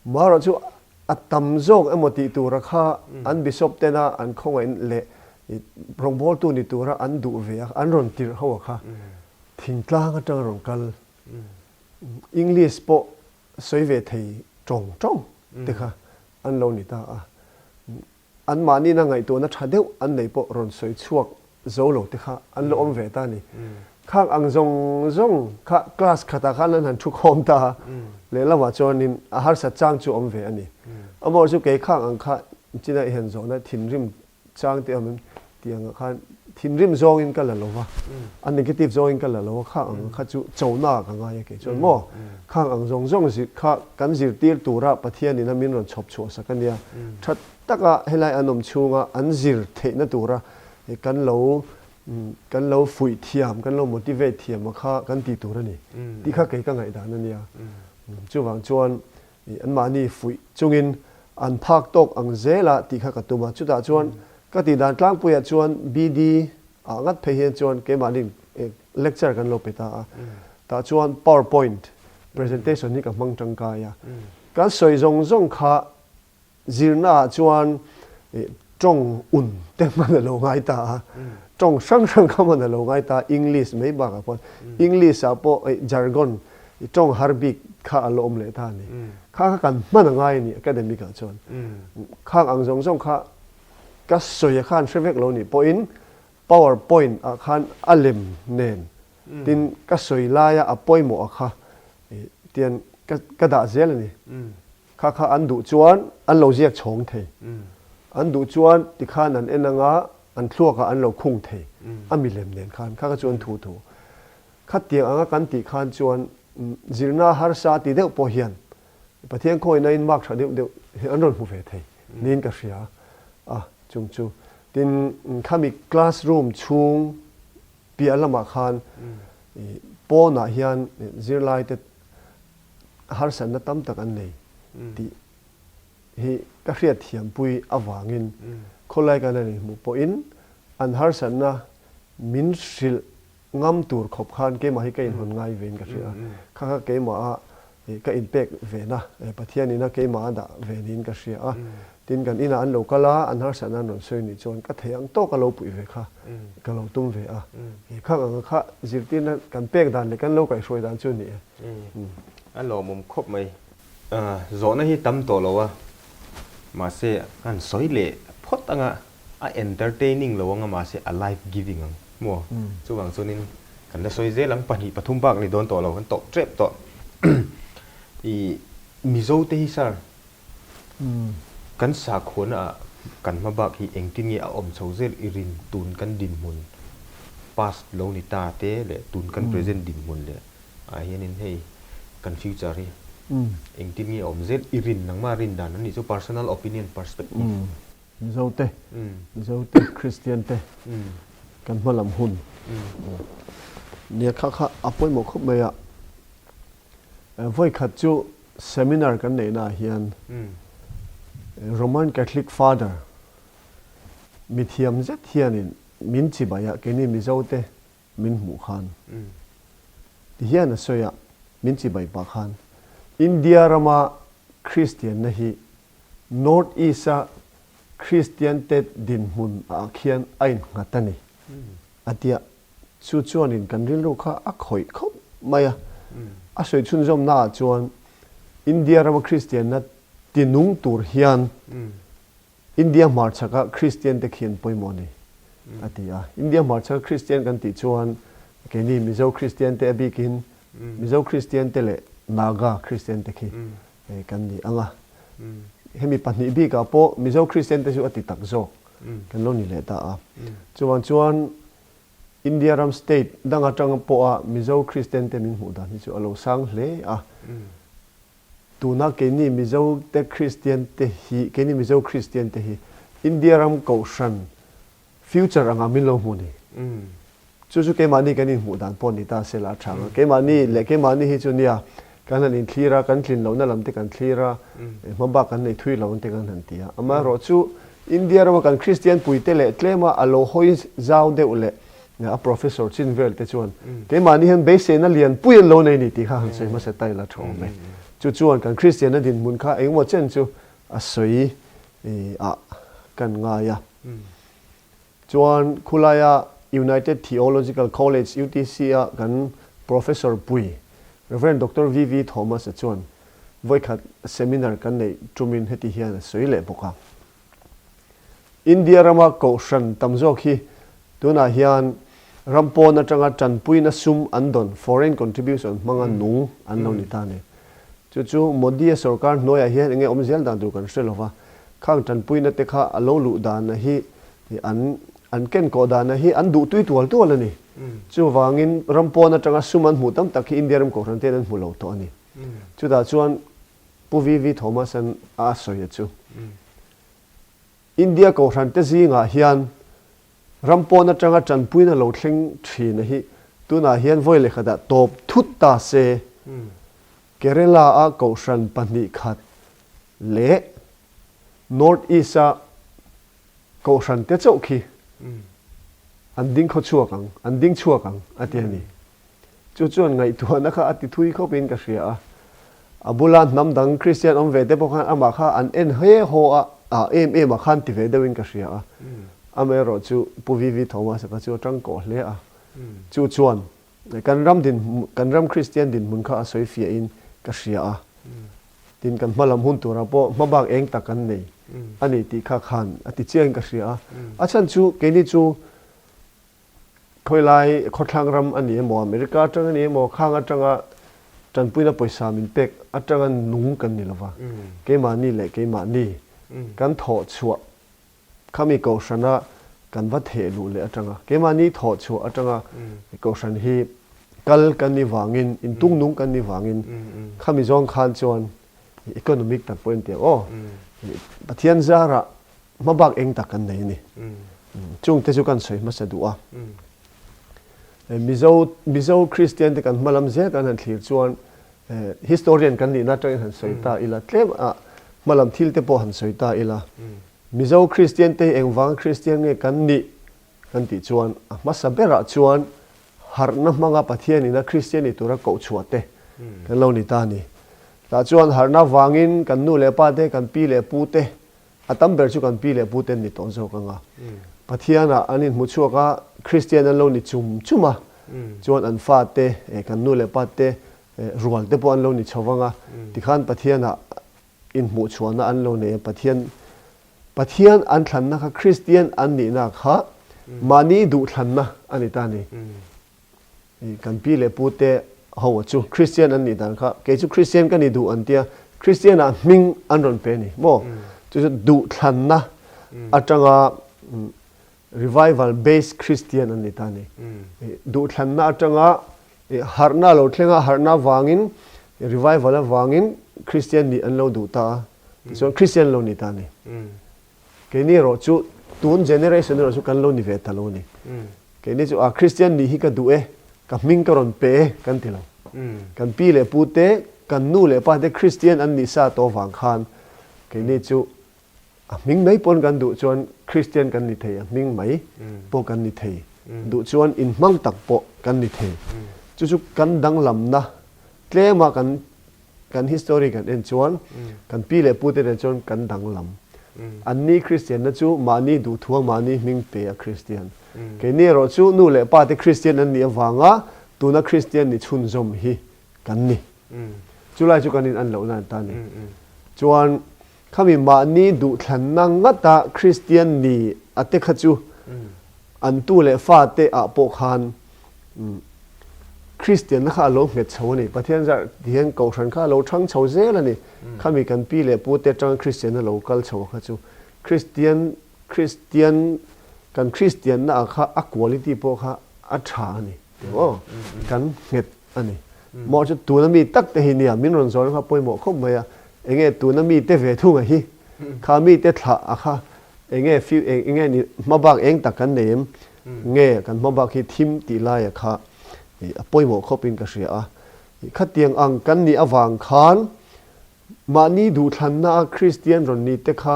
Amaherawhchu a tam zawk emaw tih tura kha Mm. an bishop tena an khawngaih leh i rawngbawltu ni tura an duh ve a, an rawn tirh ho a kha. Mm. Thingtlang aṭang rawn kal. Mm. English pawh sawi ve thei ṭawng ṭawng te Mm. kha an lo ni ta a. Anmahnina ngaihtuahna ṭha deuh an nei pawh rawn sawi chhuak zo lo te kha an lo awm ve ta ni. Mm. Khang ang zawng zawng kha class khatah khan an han ṭhu khawm ta a. Mm. Lehlamah chuanin a harsat chang chu awm ve a ni. Mm. Amaherawhchu kei khang ang kha china i han zawhna thinrim chang te awm em ti ang khan thinrim zawngin ka la lo va. Mm. A negative zawngin ka la lo a, khang ang Mm. kha chu chona ka ngai a kei chuan Mm. maw. Mm. Khang ang zawng zawng zir kha kan zirtir tura Pathian ina min rawn chhawp chhuah sak a nia. Mm. Ṭha taka helai an awm chhunga an zir theihna tura, eh, kan lo, mm, kan lo fuih thiam, kan lo motivate thiam a kha kan ti tur a ni. Mm. Ti kha kei ka ngaihdan a nia. Mm. Mm, chuvang chuan, eh, anmahni fuih chungin an phak tawk ang zela ti kha ka tum a. Chutah chuan Mm. ka tih dan tlangpuiah chuan B D a ngat phei hian chuan keimahnin, eh, lecture kan lo pe ta a. Mm. Tah chuan PowerPoint presentation hi ka hmang ṭangkai a. Mm. Kan sawi zawng zawng kha zirnaah chuan, eh, ṭawng un te hman a lo ngai ta a. Mm. Ṭawng hrang hrang kha hman a lo ngai ta, English mai bakah pawn. Mm. English-ah pawh, eh, jargon, i ṭawng har bik kha a lo awm leh ta ni. Kha kha kan hman a ngai ni academic-a chuan. Khang ang zawng zawng kha ka sawi a khan hre vek lo ni pawhin PowerPoint-ah khan a lem nen. Tin ka sawi laia a pawimawh a kha, eh, tian ka, ka dah zel a ni. Kha kha an duh chuan an lo ziak chhawng thei. An duh chuan tikhan an en anga an thluaka an lo khung thei. A milem nen khan kha kha chuan thu thu. Khatiang anga kan tih khan chuan, mm, zirna harsa ti deuh pawh hian Pathian khawina in mark ṭha deuh deuh hi an rawn hmu ve thei niin ka hria a, chung chu. Tin, mm, khami classroom chhung piah lamah khan, i, pawnah hian, i, zirlaite harsatna tam tak an nei tih hi ka hriat thiampui avangin khawlai kan han inhmu pawhin an harsatna min hrilh ngam tur khawp khan keimah hi ka inhawn ngai vein ka hria. Kha kha keimah a, eh, ka inpek ve na, eh, Pathianin a keimah a dah ve niin ka hria a. Tin kan ina an lo kal a, an harsatna an rawn sawi nih chuan ka thei ang tawk a lo puih ve kha ka lo tum ve a. Eh, khang anga kha zirtirna kan pek dan leh kan lo kaihhruai dan chu ni e. A lawmawm khawp mai. Ah, zawhna hi tam tawh lo a. Mahse, kan sawi leh phawt anga, a entertaining lo anga, mahse, a life giving ang. Maw? Chuvang chuanin kan la sawi zel ang, pahnih pathum bak ni dawn tawh lo, kan tawp ṭep tawh. I Mizo te hi, sir, kan sakhuana a kan hma bak hi engtin nge a awm chho zel i rin tun kan dinhmun past lo ni ta te leh tun kan present dinhmun leh a hianin hei kan future hi engtin nge a awm zel i rin nangma rin dan an nih chu personal opinion perspective. Mizo te, Mizo te, Christian te kan hma lam hun. Nia kha kha a pawimawh khawp mai a. Eh, voi khat chu seminar kan neihna hian, eh, Roman Catholic Father mithiam zet hianin min chibai a, keini Mizo te min hmuh khan. Ti hian a sawi a, min chibai pah khan. India rama Kristianna hi North East-a Kristian te dinhmun ah khian a innghat a ni, a tia. Chu chuanin kan rilru kha a khawih khawp mai a. A sawi chhunzawmnaah chuan India rama Kristianna tinung tur hian India hmarchhaka Kristian te khi an pawimawh a ni, a ti a. India hmarchhaka Kristian kan tih chuan keini Mizo Kristian te a bikin, Mizo Kristian te leh Naga Kristian te khi, eh, kan ni ang a. Hemi pahnih bikah pawh Mizo Kristian te chu a ti tak zawk kan lo ni leh ta a. Chuvang chuan India ram state dang aṭanga pawha Mizo Kristian te min hmuh dan hi chu a lo sang hle a. Tuna keini Mizo te Kristian te hi, keini Mizo Kristian te hi India ram kohhran future anga min lo hmu ni. Chu chu keimahni kan inhmuh dan pawh ni ta sela a ṭha ang a. Keimahni leh keimahni hi chu nia, kan han inthlir a, kan tlin lohna lam te kan thlir a, eh, hmabak kan nei thui lo te kan han ti a. Amaherawhchu India rama kan Kristian pui te leh tlema a lo hawi zau deuh leh, eh, a professor chin vel te chuan keimahni hian beiseina lian pui an lo nei ni tih kha han sawi hmasa ta ila ṭha awm e. Chu chuan kan Kristianna dinhmun kha engemaw chen chu a sawi, eh, a kan ngai a. Chuan khulaia United Theological College, U T C a kan professor pui, Reverend Doctor V V Thomas-a chuan vawikhat seminar kan neih ṭumin heti hian a sawi leh bawk a. India rama kohhran tam zawk hi tunah hian ram pawn aṭanga ṭanpuina sum an dawn, foreign contribution hmanga nung an lo ni ta ni. Chu chu Modi-a sorkar hnuaiah hian eng nge awm zel dan tur kan hre lo va. Khang ṭanpuina te kha a lo luh dan a hi, an, an kenkawh dan a hi an duh tui tual tual a ni. Chuvangin ram pawn aṭanga sum an hmuh tam tak hi India ram kohhran te an hmu lo tawh a ni. Chutah chuan Pu V V Thomas-an a sawi a chu. India kohhran te zingah hian ram pawn aṭanga ṭanpuina lo thleng ṭhin a hi tunah hian vawi leh khatah tawp thut ta se, Kerala-a kohhran pahnih khat leh North East-a kohhran te chauh khi an ding khaw chhuak ang, an ding chhuak ang a ti a ni. Chu chuan ngaihtuahna kha a ti thui khawpin ka hria a. A bula hnam dang Kristian awm ve te pawh khan amah kha an en he haw a, a em em a khan ti ve deuhin ka hria a. Amaherawhchu Pu V V Thomas-a kha chu a ṭangkawh hle a. Chu chuan kan ram din, kan ram Kristian dinhmun kha a sawi fiain ka hria a. Tin kan hmalam hun tura pawh hmabak eng tak kan nei a ni tih kha khan a ti chiangin ka hria a. A chhan chu keini chu khawilai khawthlang ram a ni emaw, America aṭang a ni emaw, khang aṭanga ṭanpuina pawisa min pek aṭanga nung kan ni lo va. Keimahni le keimahni kan thawh chhuah khami kohrana kan va theh luh le aṭanga, keimahni thawh chhuah aṭanga kohran hi kal kan ni vangin, intung nung kan ni vangin, khami zawng khan chuan economic tak pawh in tiang aw, Pathian zara hmabak eng tak kan nei ni. Chungte chu kan sawi hmasa duh a. Eh, Mizo, Mizo Kristian te kan hmalam zel kan han thlir chuan, eh, historian kan nihna aṭangin han sawi ta ila, tlem a hmalam thil te pawh han sawi ta ila. Mizo Kristian te hi engvang Kristian nge kan nih kan tih chuan, a hmasa berah chuan harhna hmanga Pathian ina Kristian ni tura koh chhuah te kan lo ni ta ni. Tah chuan harhna vangin kan nu leh pa te, kan pi leh pu te, a tam ber chu kan pi leh pu te an ni tawh zawk anga. Pathiana an inhmu chhuak a, Kristian an lo ni chum chum a. Chuan an fate, eh, kan nu leh pa te, eh, rual te pawh an lo ni chho vang a. Tikhan Pathiana inhmuh chhuahna an lo nei a. Pathian, Pathian an thlanna kha, Kristian an nihna kha, mahni duhthlanna a ni ta ni. I kan pi leh pu te ho chu Kristian an nih dan kha, kei chu Kristian ka ni duh an tia, Kristiana hming an rawn pe ni maw. Chu chu duhthlanna aṭanga, mm, revival based Kristian an ni ta ni. I duhthlanna aṭanga, i harhna lo thlenga, harhna vangin, i revival avangin Kristian nih an lo duh ta a. Tichuan Kristian lo ni ta ni. Keini erawh chu tun generation erawh chu kan lo ni ve ta lo ni. Keini chu, a, Kristian nih hi ka duh e, ka hming ka rawn pe e kan ti lo. Kan pi leh pu te, kan nu leh pa te Kristian an nih sa tawh vang khan, keini chu a hming mai pawn kan duh chuan Kristian kan ni thei, a hming mai pawh kan ni thei. Duh chuan inhmang tak pawh kan ni thei. Chu chu kan danglamna tlema kan kan history kan en chuan, kan pi leh pu te nen chuan kan danglam. Anni Kristianna chu mahni duhthuam, mahni hming pe a Kristian. Keini erawh chu nu leh pa te Kristian an nih avanga tuna Kristian ni chhunzawm hi kan ni. Chulai chu kan in an lohna ta ni. Chuan khami mahni duhthlanna ngata Kristian ni a te kha chu an tu leh fa te ah pawh khan, mm, Kristianna kha a lo nghet chho a ni. Pathian zar ti hian kohhran kha a lo ṭhang chho zel a ni. Khami kan pi leh pu te aṭanga Kristianna lo kal chho kha chu Kristian, Kristian, kan Kristianna a kha a quality pawh kha a ṭha a ni. Tih maw? Kan nghet a ni. Maw chu tuna mi tak te hi nia, min rawn zawng kha pawimawh khawp mai a. Enge tuna mi te ve thung a hi. Kha mi te thlah a kha. Enge fiu, eng, enge ni hmabak eng tak kan nei em? Nge kan hmabak hi thim tih lai a kha. I, a pawimawh khawpin ka hria a. I, khatiang ang kan nih avang khan, mahni duhthlanna a Kristian rawn ni te kha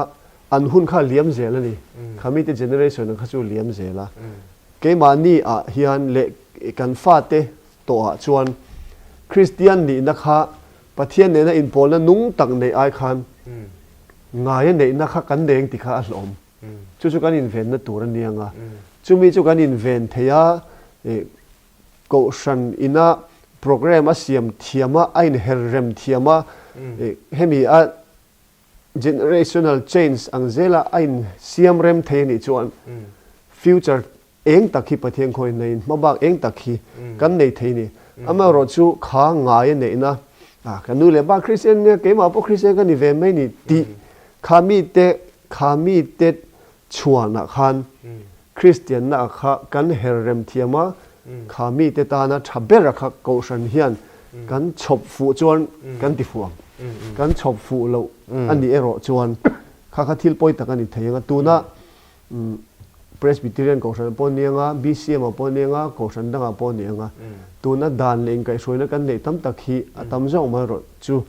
an hun kha liam zel a ni. Kha mi te generation kha chu liam zel a. Keimahni ah hian leh kan fa te tawh ah chuan Kristian nihna kha Pathian nena inpawlna nung tak nei ai khan ngai a neihna kha kan nei ang ti kha a hlawm. Chu chu kan invenna tur a ni ang a. Chumi chu kan inven thei a, eh, kohhran ina program a siam thiam a, a inher rem thiam a, eh, hemi a generational change ang zela a insiam rem thei a nih chuan future eng tak hi Pathian khawngaihnain hmabak eng tak hi kan nei thei ni. Amaherawhchu kha ngai a neihna, a, ka nu leh pa Kristian nia, keimah pawh Kristian ka ni ve mai ni tih kha mi te, kha mi te chhuanah khan Kristianna a kha kan her rem thiam a, kha mi te tana ṭha bera kha kohhran hian kan chhawp fuh chuan kan ti fuh ang. Kan chhawp fuh loh a ni erawh chuan kha kha thil pawi tak a ni thei ang a. Tuna, mm, Presbyterian kohhran pawh ni ang a, B C M a pawh ni ang a, kohhran dangah pawh ni ang a. Tuna dan leh inkaihhruaina kan neih tam tak hi a tam zawk mai rawh chu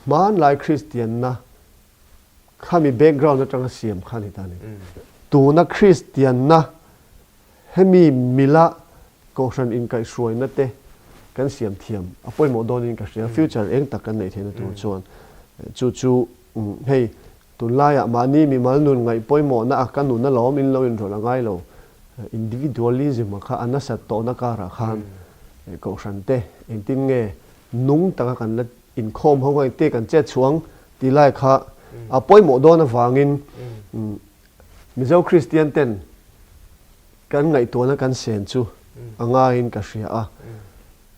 hmanlai Kristianna khami background aṭanga siam kha ni ta ni. Tuna Kristianna hemi mila kohhran inkaihhruaina te kan siam thiam a pawimawh dawnin ka hria. Future eng tak kan neih theihna tur chuan, eh, chu chu, mm, hei, tunlaiah mahni mimal nun ngaih pawimawhna a ka nun alawm in lo inrawlh a ngai lo. Eh, individualism a kha a nasat tawhna karah khan, eh, Kohhran te, engtin nge nung taka kan la inkhawm ho ngai te kan chet chuang ti lai kha a pawimawh dawn avangin, mm, Mizo Christian ten kan ngaihtuahna kan sen chu a ngaiin ka hria a.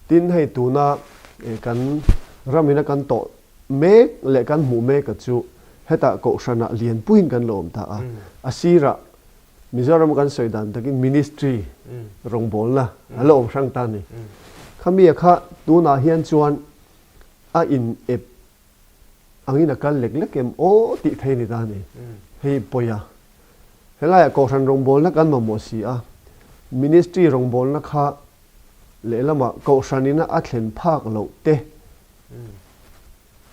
Tin hei tuna, eh, kan ramina kan tawh mek leh kan hmuh mek a chu heta Kohhrana lianpuiin kan lo awm ta a. A sira Mizoram kan sawi dan takin ministry rawngbawlna a lo awm hrang ta ni. Khami a kha tuna hian chuan a inep angin a kal lek lek em aw tih thei ni ta ni. Hei pawia. Helaia Kohhran rawngbawlna kan mamawh si a. Ministry rawngbawlna kha lehlamah Kohhranina a thlen phak loh te.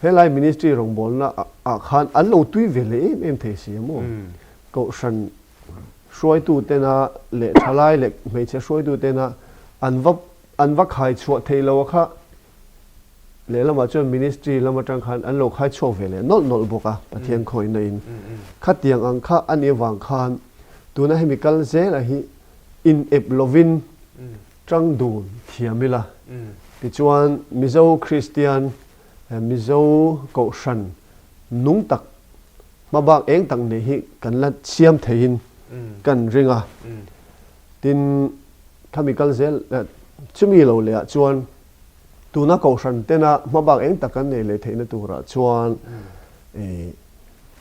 Helai ministry rawngbawlna a, a khan an lo tui ve leh em em thei si a maw. Kohhran hruaitu tena leh thalai leh hmeichhe hruaitu tena an va, an va khai chhuah thei lo a kha. Lehlamah chuan ministry lam aṭang khan an lo khai chhuak ve leh nawlh nawlh bawk a, Pathian khawina in. Khatiang ang kha a ni avang khan tuna hemi kal zela hi inep lovin ṭang dun thiam ila. Tichuan Mizo Christian, eh, Mizo Kohhran nung tak hmabak eng tak nei hi kan la siam theiin kan ring a. Tin khami kal zel, eh, chumi lo leh ah chuan tuna Kohhran tena hmabak eng tak kan nei leh theihna turah chuan, eh,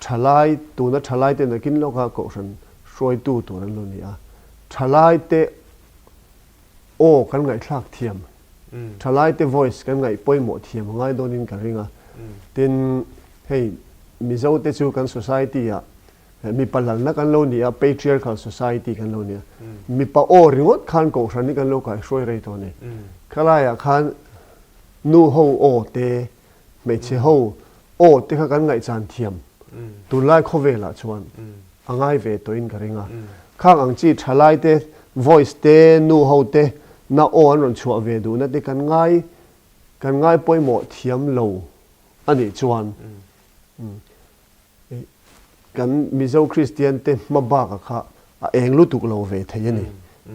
thalai, tuna thalai te nakin lawka Kohhran hruaitu tur an lo ni a. Thalai te aw kan ngaihthlak thiam. Thalai te voice kan ngaih pawimawh thiam a ngai dawnin ka ring a. Tin hei Mizo te chu kan society ah, eh, mipa lalna kan lo ni a, patriarchal society kan lo ni a. Mipa aw ringawt khan Kohhran hi kan lo kaihruai rei tawh ni. Khalaiah khan nu ho aw te, hmeichhe ho aw te kha kan ngaihchan thiam. Tunlai khawvelah chuan a ngai ve tawhin ka ring a. Khang ang chi thalai te, voice te, nu ho te, na aw an rawn chhuah ve duhna te kan ngai, kan ngai pawimawh thiam lo a nih chuan. Eh, kan Mizo Christian te hmabak a kha a eng lutuk lo ve thei a ni.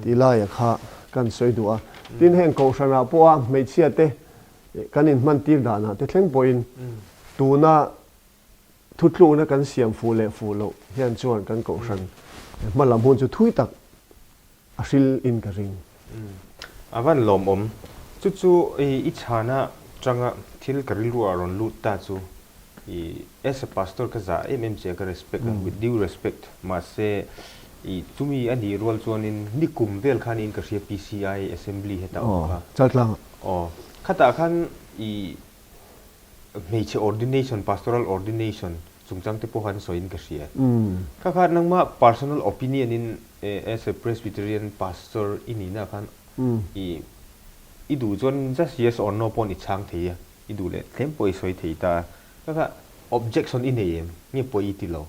Ti lai a kha kan sawi duh a. Tin heng Kohhranah pawha hmeichhia te, eh, kan inhman tir danah te thleng pawhin tuna thutlukna kan siam fuh leh fuh loh hian chuan kan Kohhran hmalam hun chu thui tak a hril in ka ring. A van lawmawm. Chu chu i, i chhana aṭanga thil ka rilruah a rawn lut ta chu, i, as a pastor ka za em em che ka respect ang, with due respect. Mahse, i, chumi a nih rual chuanin nikum vel khan in ka hria P C I assembly heta awm kha. Chaltlang. Aw, khatah khan i, hmeichhe ordination, pastoral ordination chungchang te pawh khan sawiin ka hria. Kha kha nangma personal opinion in, eh, as a Presbyterian pastor i nihna khan i, i duh chuan just yes or no pawhin i chhang thei a, i duh leh tlem pawh i sawi thei ta. Kha kha objection i nei em? Nge pawh i ti lo?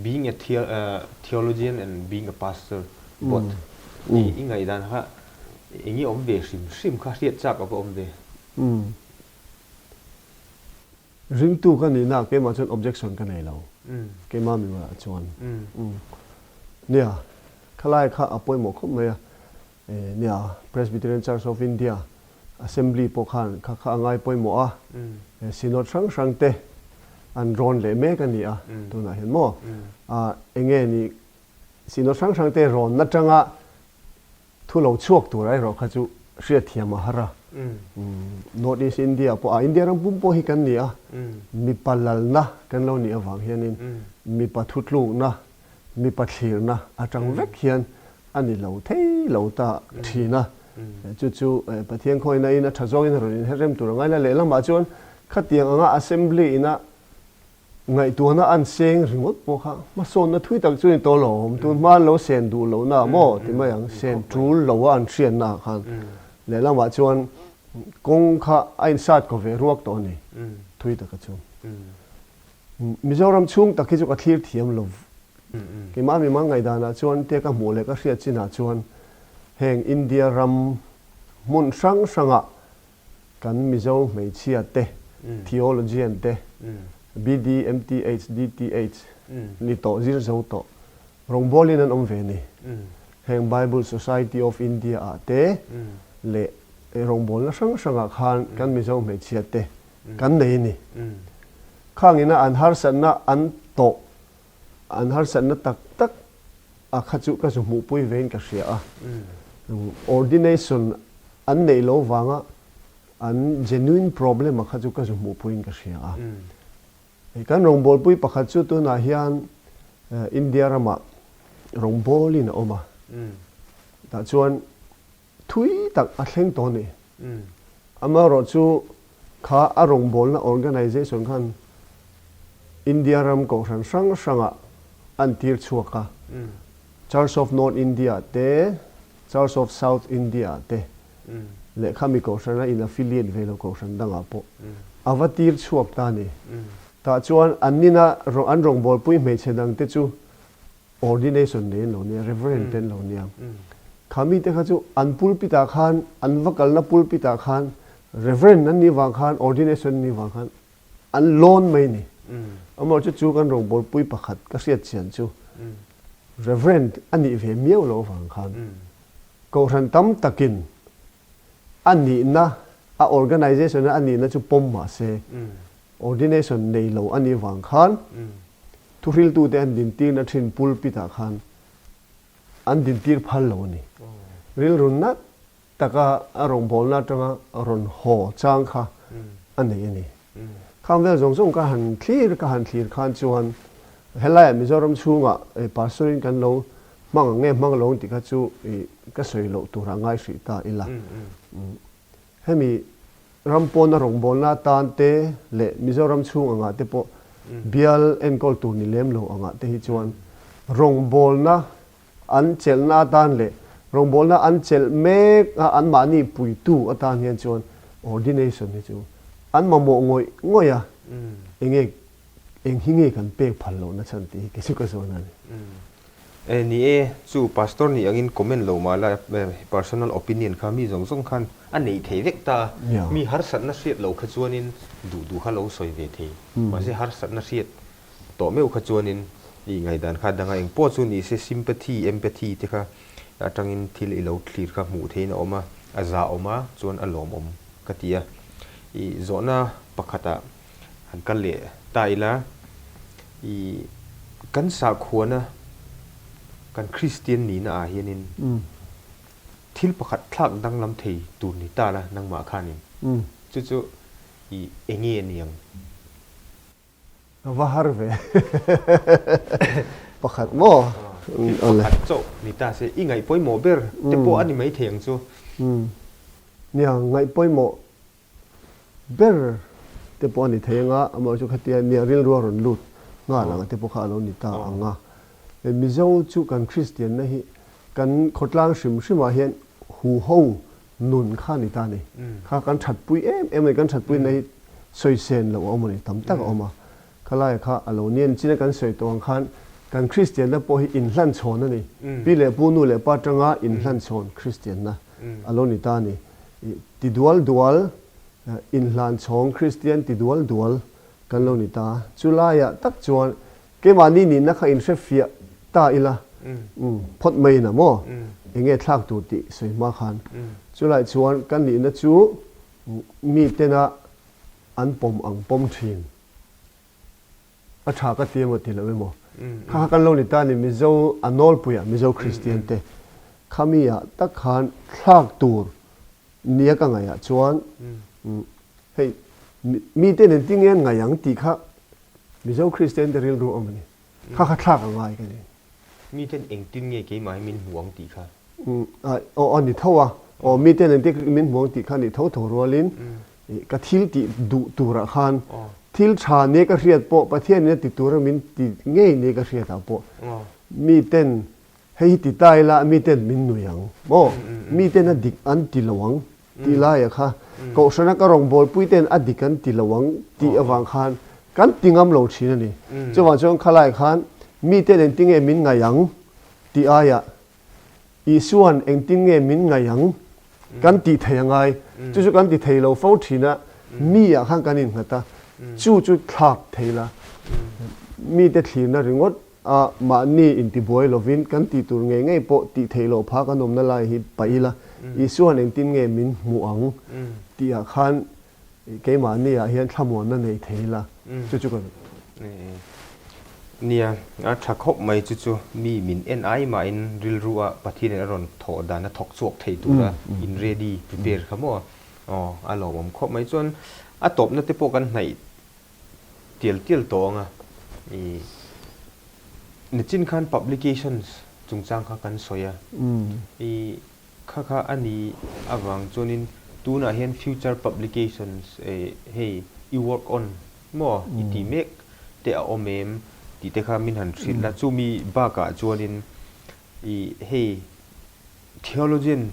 Being a theo-, uh, theologian and being a pastor, both. I, i ngaihdan kha eng nge awm ve hrim hrim kha hriat chak a va awm ve. Ringtu ka nihna keimah chuan objection ka nei lo. Keimah mimalah chuan. Nia, khalai kha a pawimawh khawp mai a. Eh, nia, Presbyterian Church of India Assembly pawh khan kha kha a ngai pawimawh a. Eh, Synod hrang hrang te an rawn leh mek a ni a, tunah hian maw. A, eng nge ni, Synod hrang hrang te rawnna aṭanga thu lo chhuak tur a erawh kha chu hriatthiam a har a. North East India pawh, a, India ram pum pawh hi kan ni a. Mipa lalna kan lo nih avang hianin, mipa thutlukna, mipa thlirna aṭang vek hian a ni lo thei lo ta ṭhin a. Eh, chu chu, eh, Pathian khawina in a ṭha zawngin a rawn inherem tur a ngai la, lehlamah chuan khatiang anga assembly ina ngaihtuahna an seng ringawt pawh kha hmasawnna thui tak chu ni tawh lo awm, tun hma an lo sen duh lo na maw ti mai ang, sen tul lo a an hriatna khan. Lehlamah chuan kawng kha a insat ko ve ruak tawh a ni, thui taka chu. Mizoram chhung tak hi chu ka thlir thiam lo. Keimah mimal ngaihdanah chuan te ka hmuh leh ka hriat chinah chuan heng India ram hmun hrang hrangah kan Mizo hmeichhia te, theologian te, B D, M T H, D T H ni tawh, zir zo tawh, rawngbawlin an awm ve ni. Heng Bible Society of India ah te, le, eh, rawngbawlna hrang hranga khan kan Mizo hmeichhia te kan nei ni. Khangina an harsatna an tawh, an harsatna tak tak a kha chu ka zu hmuh pui vein ka hria a. Ordination an nei lo vanga an genuine problem a kha chu ka zu hmuh puiin ka hria a. Kan rawngbawlpui pakhat chu tunah hian, eh, India rama rawngbawlin a awm a. Tah chuan thui tak a thleng tawh a ni. Amaherawhchu kha a rawngbawlna organisation khan India ram kohhran hrang hranga an tir chhuak a. Church of North India te, Church of South India te, leh khami kohhrana in affiliate ve lo kohhran danga pawh a va tir chhuak ta ni. Tah chuan an nina ro-, an rawngbawlpui hmeichhe dang te chu ordination nei an lo nia, reverend te an lo nia. Khami te kha chu an pulpit ah khan, an va kalna pulpit ah khan reverend an nih vang khan, ordination an nih vang khan an lawn mai ni. Amaherawhchu chu kan rawngbawlpui pakhat ka hriat chian chu reverend a nih ve miau lo vang khan, kohhran tam takin a nihna, a organisation a nihna chu pawm mah se, ordination nei lo a nih vang khan, thuhriltute an dintirna ṭhin pulpit ah khan an dintir phal lo a ni. Rilru na taka a rawngbawlna aṭanga rawn haw chang kha a nei a ni. Khang vel zawng zawng ka han thlir, ka han thlir khan chuan, helai Mizoram chhunga, eh, pastor-in kan lo hmang ang nge hmang lo ang tih kha chu, eh, ka sawi loh tura ngai hrih ta ila. Hemi ram pawna rawngbawlna atan te leh Mizoram chhung anga te pawh bial enkawl tur ni lem lo anga te hi chuan rawngbawlna an chelhna atan leh rawngbawlna an chelh mek a, anmahni puitu atan hian chuan ordination hi chu an mamawh ngawih ngawih a. Eng nge, eng hi nge kan pek phal lohna chhan tih hi kei chu ka zawt a ni. E, ni e, chu pastor ni angin comment lo mah la, e, personal opinion kha mi zawng zawng khan a nei thei vek ta. Mi harsatna hriat lo kha chuanin duh duh kha lo sawi ve thei. Mahse, harsatna hriat tawh meuh kha chuanin i ngaidan kha dang a, eng pawh chu ni se sympathy, empathy te kha aṭangin thil i lo thlir kha hmuh theihin a awm a, a zahawm a, chuan a lawmawm ka ti a. I zawhna pakhata han kal leh ta ila, i kan sakhuana, kan Kristian nina ah hianin thil pakhat thlak danglam thei tur ni ta la nangmah khanin. Chu chu i eng nge ni ang? A va har ve. Pakhat maw? Thil pakhat chauh ni ta se, i ngaih pawimawh ber te pawh a ni mai thei ang chu. Nia, ngaih pawimawh ber te pawh a ni thei anga, amaherawhchu khatia nia rilrua rawn lut nghal anga te pawh kha a lo ni ta anga. E, Mizo chu kan Kristianna hi kan khawtlang hrim hrimah hian huho nun kha ni ta ni. Kha kan ṭhatpui em em a ni, kan ṭhatpuina hi sawi sen lo a awm a ni, tam tak a awm a. Khalai kha a lo ni a, china kan sawi tawh ang khan kan Kristianna pawh hi inhlan chhawn a ni. Pi leh pu, nu leh pa aṭanga inhlan chhawn Kristianna a lo ni ta ni. I, ti dual dual, eh, inhlan chhawng Kristian ti dual dual kan lo ni ta. Chu laia tak chuan keimahni nina kha inhrefiah ta ila. Phawt mai na maw? Eng nge thlak tur tih sawi hma khan. Chu lai chuan kan nihna chu, mm, mi tena an pawm ang pawm ṭhin. A ṭha ka ti emaw ti lo emaw. Kha kha kan lo ni ta ni, Mizo a nawlpuia, Mizo Kristian te. Khami ah tak khan thlak tur nia ka ngaih ah chuan, mm, hei, mi, mi ten engtin nge an ngaih ang tih kha Mizo Kristian te rilru awm a ni. Kha kha thlak a ngai ka ni. Mi ten engtin nge keimah hi min hmu ang tih kha? Mm, a, aw, a ni tho a. Aw, mi ten engtin min hmu ang tih kha ni tho tho rualin, i, ka thil tih duh turah khan, thil ṭha nia ka hriat pawh, Pathianin a ti tura min ti ngei nia ka hriatah pawh, mi ten hei hi ti ta ila, mi ten min nui ang maw? Mi ten a dik an ti lo ang tih laia kha, kohhrana ka rawngbawlpui ten a dik an ti lo ang tih avang khan kan ti ngam lo ṭhin a ni. Chuvang chuan khalai khan mi ten engtin nge min ngaih ang tih aia, Isuan engtin nge min ngaih ang kan tih thei a ngai. Chu chu kan ti thei lo fo ṭhin a, mi ah khan kan innghat a. Chu chu thlak thei la. Mi te thlirna ringawt a, mahni intibuai lovin kan tih tur ngei ngei pawh tih theih loh pha kan awmna lai hi paih ila. Isuan engtin nge min hmu ang tia khan keimahni a hian thlamuanna nei thei la. Chu chu ka. Nia, a ṭha khawp mai chu chu mi min en ai mahin rilru a Pathianin a rawn thawh dan a thawk chhuak thei tura in ready, prepare kha maw? Aw, a lawmawm khawp mai. Chuan a tawpna te pawh kan hnaih tial tial tawh ang a. I, nichin khan publications chungchang kha kan sawi a. I, kha kha a ni avang chuanin tunah hian future publications, eh, hei, i work on maw, i ti mek te a awm em tih te kha min han hrilh la. Chumi bakah chuanin i hei theologian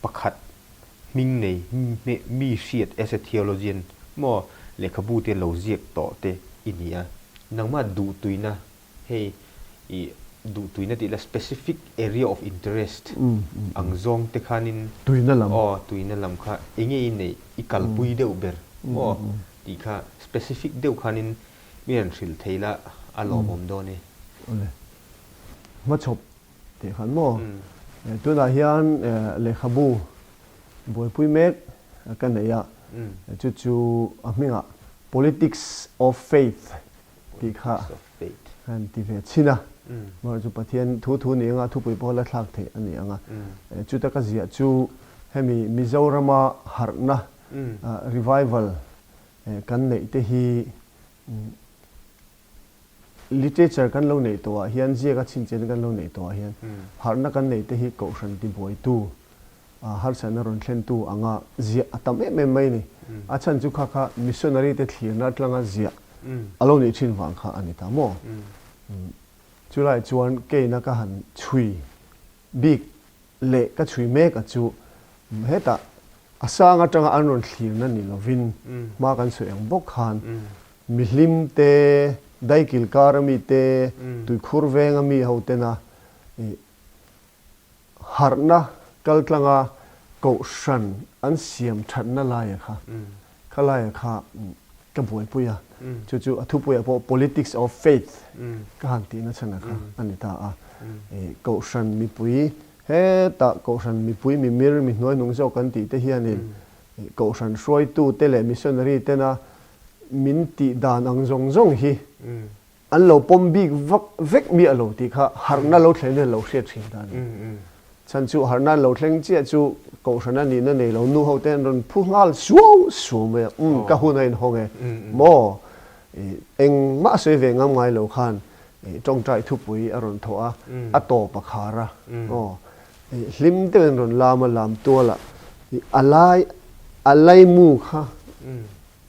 pakhat hming nei, mi, mi hriat as a theologian maw, lehkhabu te lo ziak tawh te i ni a. Nangma duhtuina, hei, i duhtuina tih la, specific area of interest ang zawng te khanin, tuina lam, aw, tuina lam kha enge i nei, i kalpui deuh ber maw, tih kha specific deuh khanin min han hrilh thei la, a lawmawm dawn e. Hmachhawp tih khan maw? Eh, tunah hian, eh, lehkhabu buaipui mek ka nei a. Eh, chu chu a hmingah Politics of Faith tih kha kan ti ve chhin a. Mahse chu Pathian thu thu ni anga, thupui pawh la thlak theih a ni anga. Eh, chuta ka ziah chu hemi Mizorama harhna, ah, revival, eh, kan neih te hi, mm, literature kan lo nei tawh ah hian, ziaka chhinchhiahna kan lo nei tawh ah hian, harhna kan nei te hi kohhran tibuaitu, a, harsatna rawn thlentu anga ziah a tam em em mai ni. A chhan chu kha kha missionary te thlirna aṭanga ziah a lo nih ṭhin vang kha a ni ta maw? Chulai chuan keina ka han chhui bik leh ka chhui mek a chu, heta a sang aṭanga an rawn thlirna ni lovin, hma kan sawi ang bawk khan, mihlim te, daikil kar ami te, tuikhur veng ami ho tena, i, harhna kal tlanga kohhran an siam ṭhatna laia kha, kha laia kha, mm, ka buaipui a. Chu chu a thupuia pawh Politics of Faith ka han tihna chhan a kha a ni ta a. E, kohhran mipui, heta kohhran mipui, mimir, mi hnuaihnung zawk kan tih te hianin, e, kohhran hruaitu te leh missionary tena min tih dan ang zawng zawng hi an lo pawm bik vak vek miah lo tih kha harhna lo thleng nen lo hriat ṭhin ta a ni. Chhan chu harhna an lo thleng chiah chu kohhran a nihna nei lo nu ho te an rawn phu nghal suau suau mai a. Um, ka hun a inhawng e. Maw, e, engmah sawi ve ngam ngai lo khan, e, ṭawngṭai thupui a rawn thawh a, a tawp a khar a. Aw, e, hlim deuhin rawn lam a, lam tual a, e, a lai, a laimu kha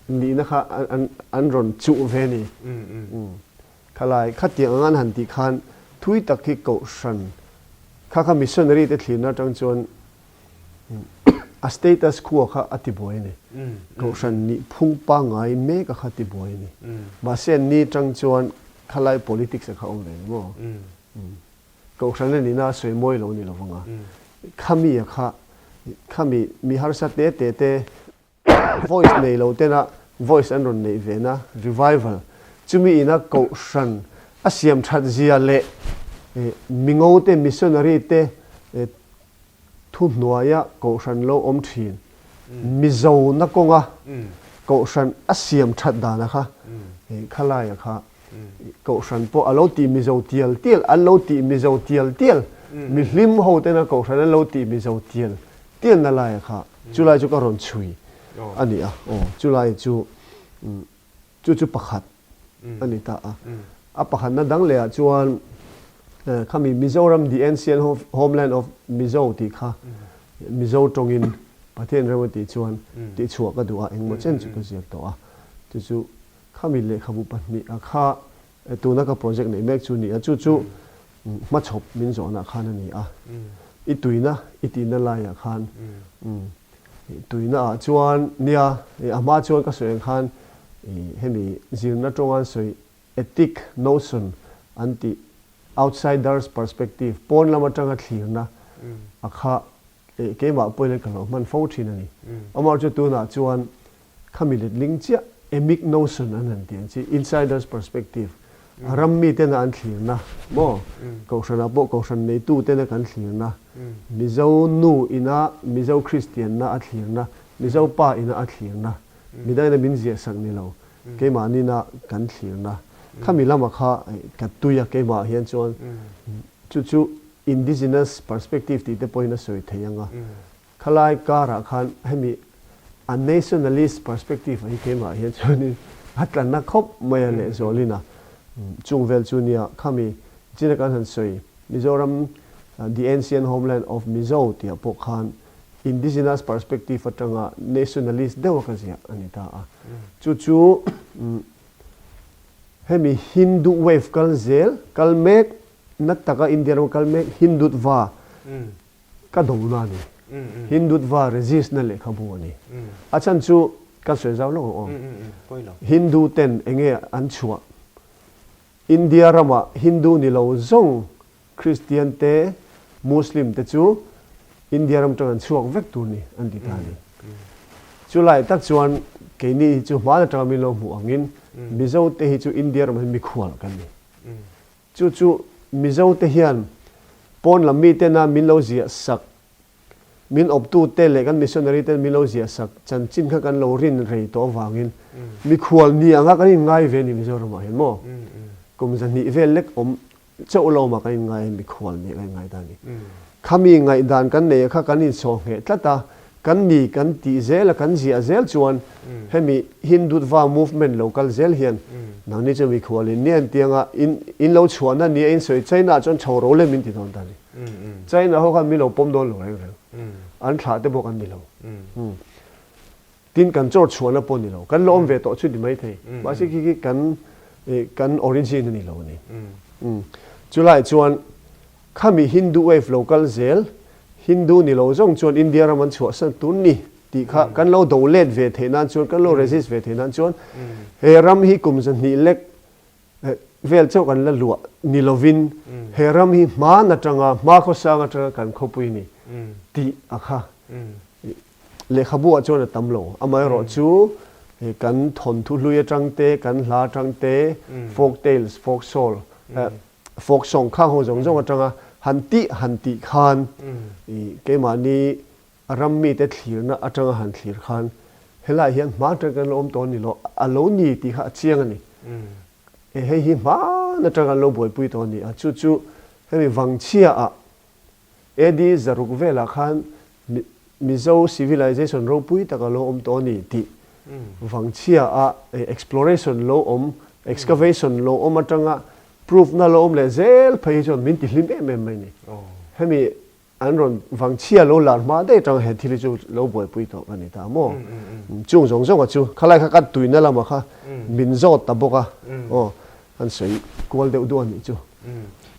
nihna kha an, an, an rawn chuh ve a ni. Khalai khatiang anga an han tih khan, thui tak hi kohhran kha kha missionary te thlirna aṭang chuan, a status quo kha a tibuai a ni. Kohhran nih phung pangngai mek a kha tibuai a ni. Mahse, anni aṭang chuan khalai politics a kha awm ve maw? Kohhran a nihna sawi mawi lo ni lo vang a. Khami a kha, khami mi harsa te te te, voice nei lo tena voice an rawn neih ve na, revival. Chumi ina kohhran a siam ṭhat zia leh, eh, mi ngo te, missionary te, eh, thu hnuaia kohhran lo awm ṭhin. Mizo na kawnga kohhran a siam ṭhat dana kha, eh, khalai a kha, kohhran pawh a lo tih mizo tial tial, an lo tih mizo tial tial. Mihlim ho tena kohhran an lo tih mizo tial tial na lai a kha. Chulai chu ka rawn chhui a ni a. Aw, chulai chu, mm, chu chu pakhat a ni ta a. A pakhatna dang leh ah chuan, eh, khami Mizoram, The Ancient Ho-, Homeland of Mizo tih kha, Mizo ṭawngin Pathian rama tih chuan tih chhuah ka duh a, engmaw chen chu ka ziak tawh a. Chu chu khami lehkhabu pahnih a kha, eh, tuna ka project neih mek chu ni a, chu chu, mm, hmachhawp min zawhna khan a ni a. I tuina, i tihna laiah khan, mm, i tuina ah chuan nia, eh, a hma chuan ka sawi ang khan, eh, hemi zirna ṭawnga an sawi ethic notion an tih, outsider's perspective, pawn lam aṭanga thlirna a kha, eh, keimah pawhin ka lo hman fo ṭhin a ni. Amaherawhchu tunah chuan khami letling chiah emic notion an han ti ang chi, insider's perspective. A ram mi tena an thlirna, maw. Kohranah pawh, kohran neitu tena kan thlirna. Mizo nu ina, Mizo Kristianna a thlirna. Mizo pa ina a thlirna. Midang ina min ziahsak ni lo. Keima nina kan thlirna. Khami lama kha, eh, ka tuia keima hian chuan. Chu chu indigenous perspective tih te pawhin a sawi thei anga. Khalai karah khan hemi a nationalist perspective hi keimah hian chuanin a tlanna khawp mai a leh zawlin a. Chung vel chu nia khami china kan han sawi. Mizoram, uh, the ancient homeland of Mizo tia pawh khan indigenous perspective atanga nationalist deuha ka ziah a ni ta a. Chu chu, um, hemi Hindu wave kal zel, kal mek, na taka India ram kal mek Hindutva ka dona a ni. Hindutva resist na lehkhabu a ni. A chhan chu ka sawi zau lawk ang aw. Hindu ten enge an chhuah? India rama Hindu ni lo zawng Kristian te, Muslim te chu India ram tang an chhuak vek tur ni an ti ta ni. Chu lai tak chuan keini chu hmana tanga min lo hmuh angin Mizo te hi chu India ram hi mikhual kan ni. Chu chu Mizo te hian pawn lam mi tena min lo ziah sak, min awptu te leh kan missionary ten min lo ziah sak chanchin kha kan lo rin rei tawh avangin mikhual ni anga kan inngai ve ni Mizoramah hian maw. Kum zahnih vel lek awm chauh lawma kan inngai, mikhual ni kan inngai ta ni. Khami ngaihdan kan nei kha kan insaw ngheh tlat a, kan ni kan tih zel a, kan ziah zel chuan hemi Hindutva movement lo kal zel hian nangni chu mikhual in ni an ti anga in, in lo chhuahna ni a in sawi, China chuan chho ro lem in ti dawn ta ni. China ho khan min lo pawm dawn lo reng reng. An thlah te bawk an ni lo. Tin kan chawr chhuahna pawh ni lo. Kan lo awm ve tawh chu ni mai thei. Mahse khi khi kan, eh, kan origin a ni lo ni. Chulai chuan khami Hindu wave lo kal zel, Hindu ni lo zawng chuan India ram an chhuahsan tur ni tih kha kan lo do let ve theih nan chuan, kan lo resist ve theih nan chuan he ram hi kum zahnih lek eh, vel chauh kan la luah ni lovin, he ram hi hman atanga, hma khawsang atanga kan khawpui ni tih a kha. Lehkhabuah chuan a tam lo. Amaherawhchu, eh, kan thawnthu hlui atang te, kan hla atang te, folk tales, folk soul, eh, folk song khang ho zawng zawng atanga han tih, han tih khan, i, keimahni a ram mite thlirna atanga han thlir khan, helai hian hma atang kan lo awm tawh ni lo, a lo ni tih kha a chiang a ni. E, hei hi hman atanga lo buaipui tawh a ni a. Chu chu, hemi Vangchhia-ah, A D zaruk velah khan Mi-, Mizo civilization ropui taka lo awm tawh a ni tih. Vangchhia-ah, e, exploration lo awm, excavation lo awm atanga, proof-na lo awm leh zel phei hi chuan min ti hlim em em mai ni. Hemi an rawn Vangchhia lo lar hma daih atang he thil hi chu lo buaipui tawh ka ni ta maw? Chung zawng zawng a chu, khalai kha kan tuina lama kha min zawt ta bawk a. Aw, an sawi kual deuh duah a nih chu.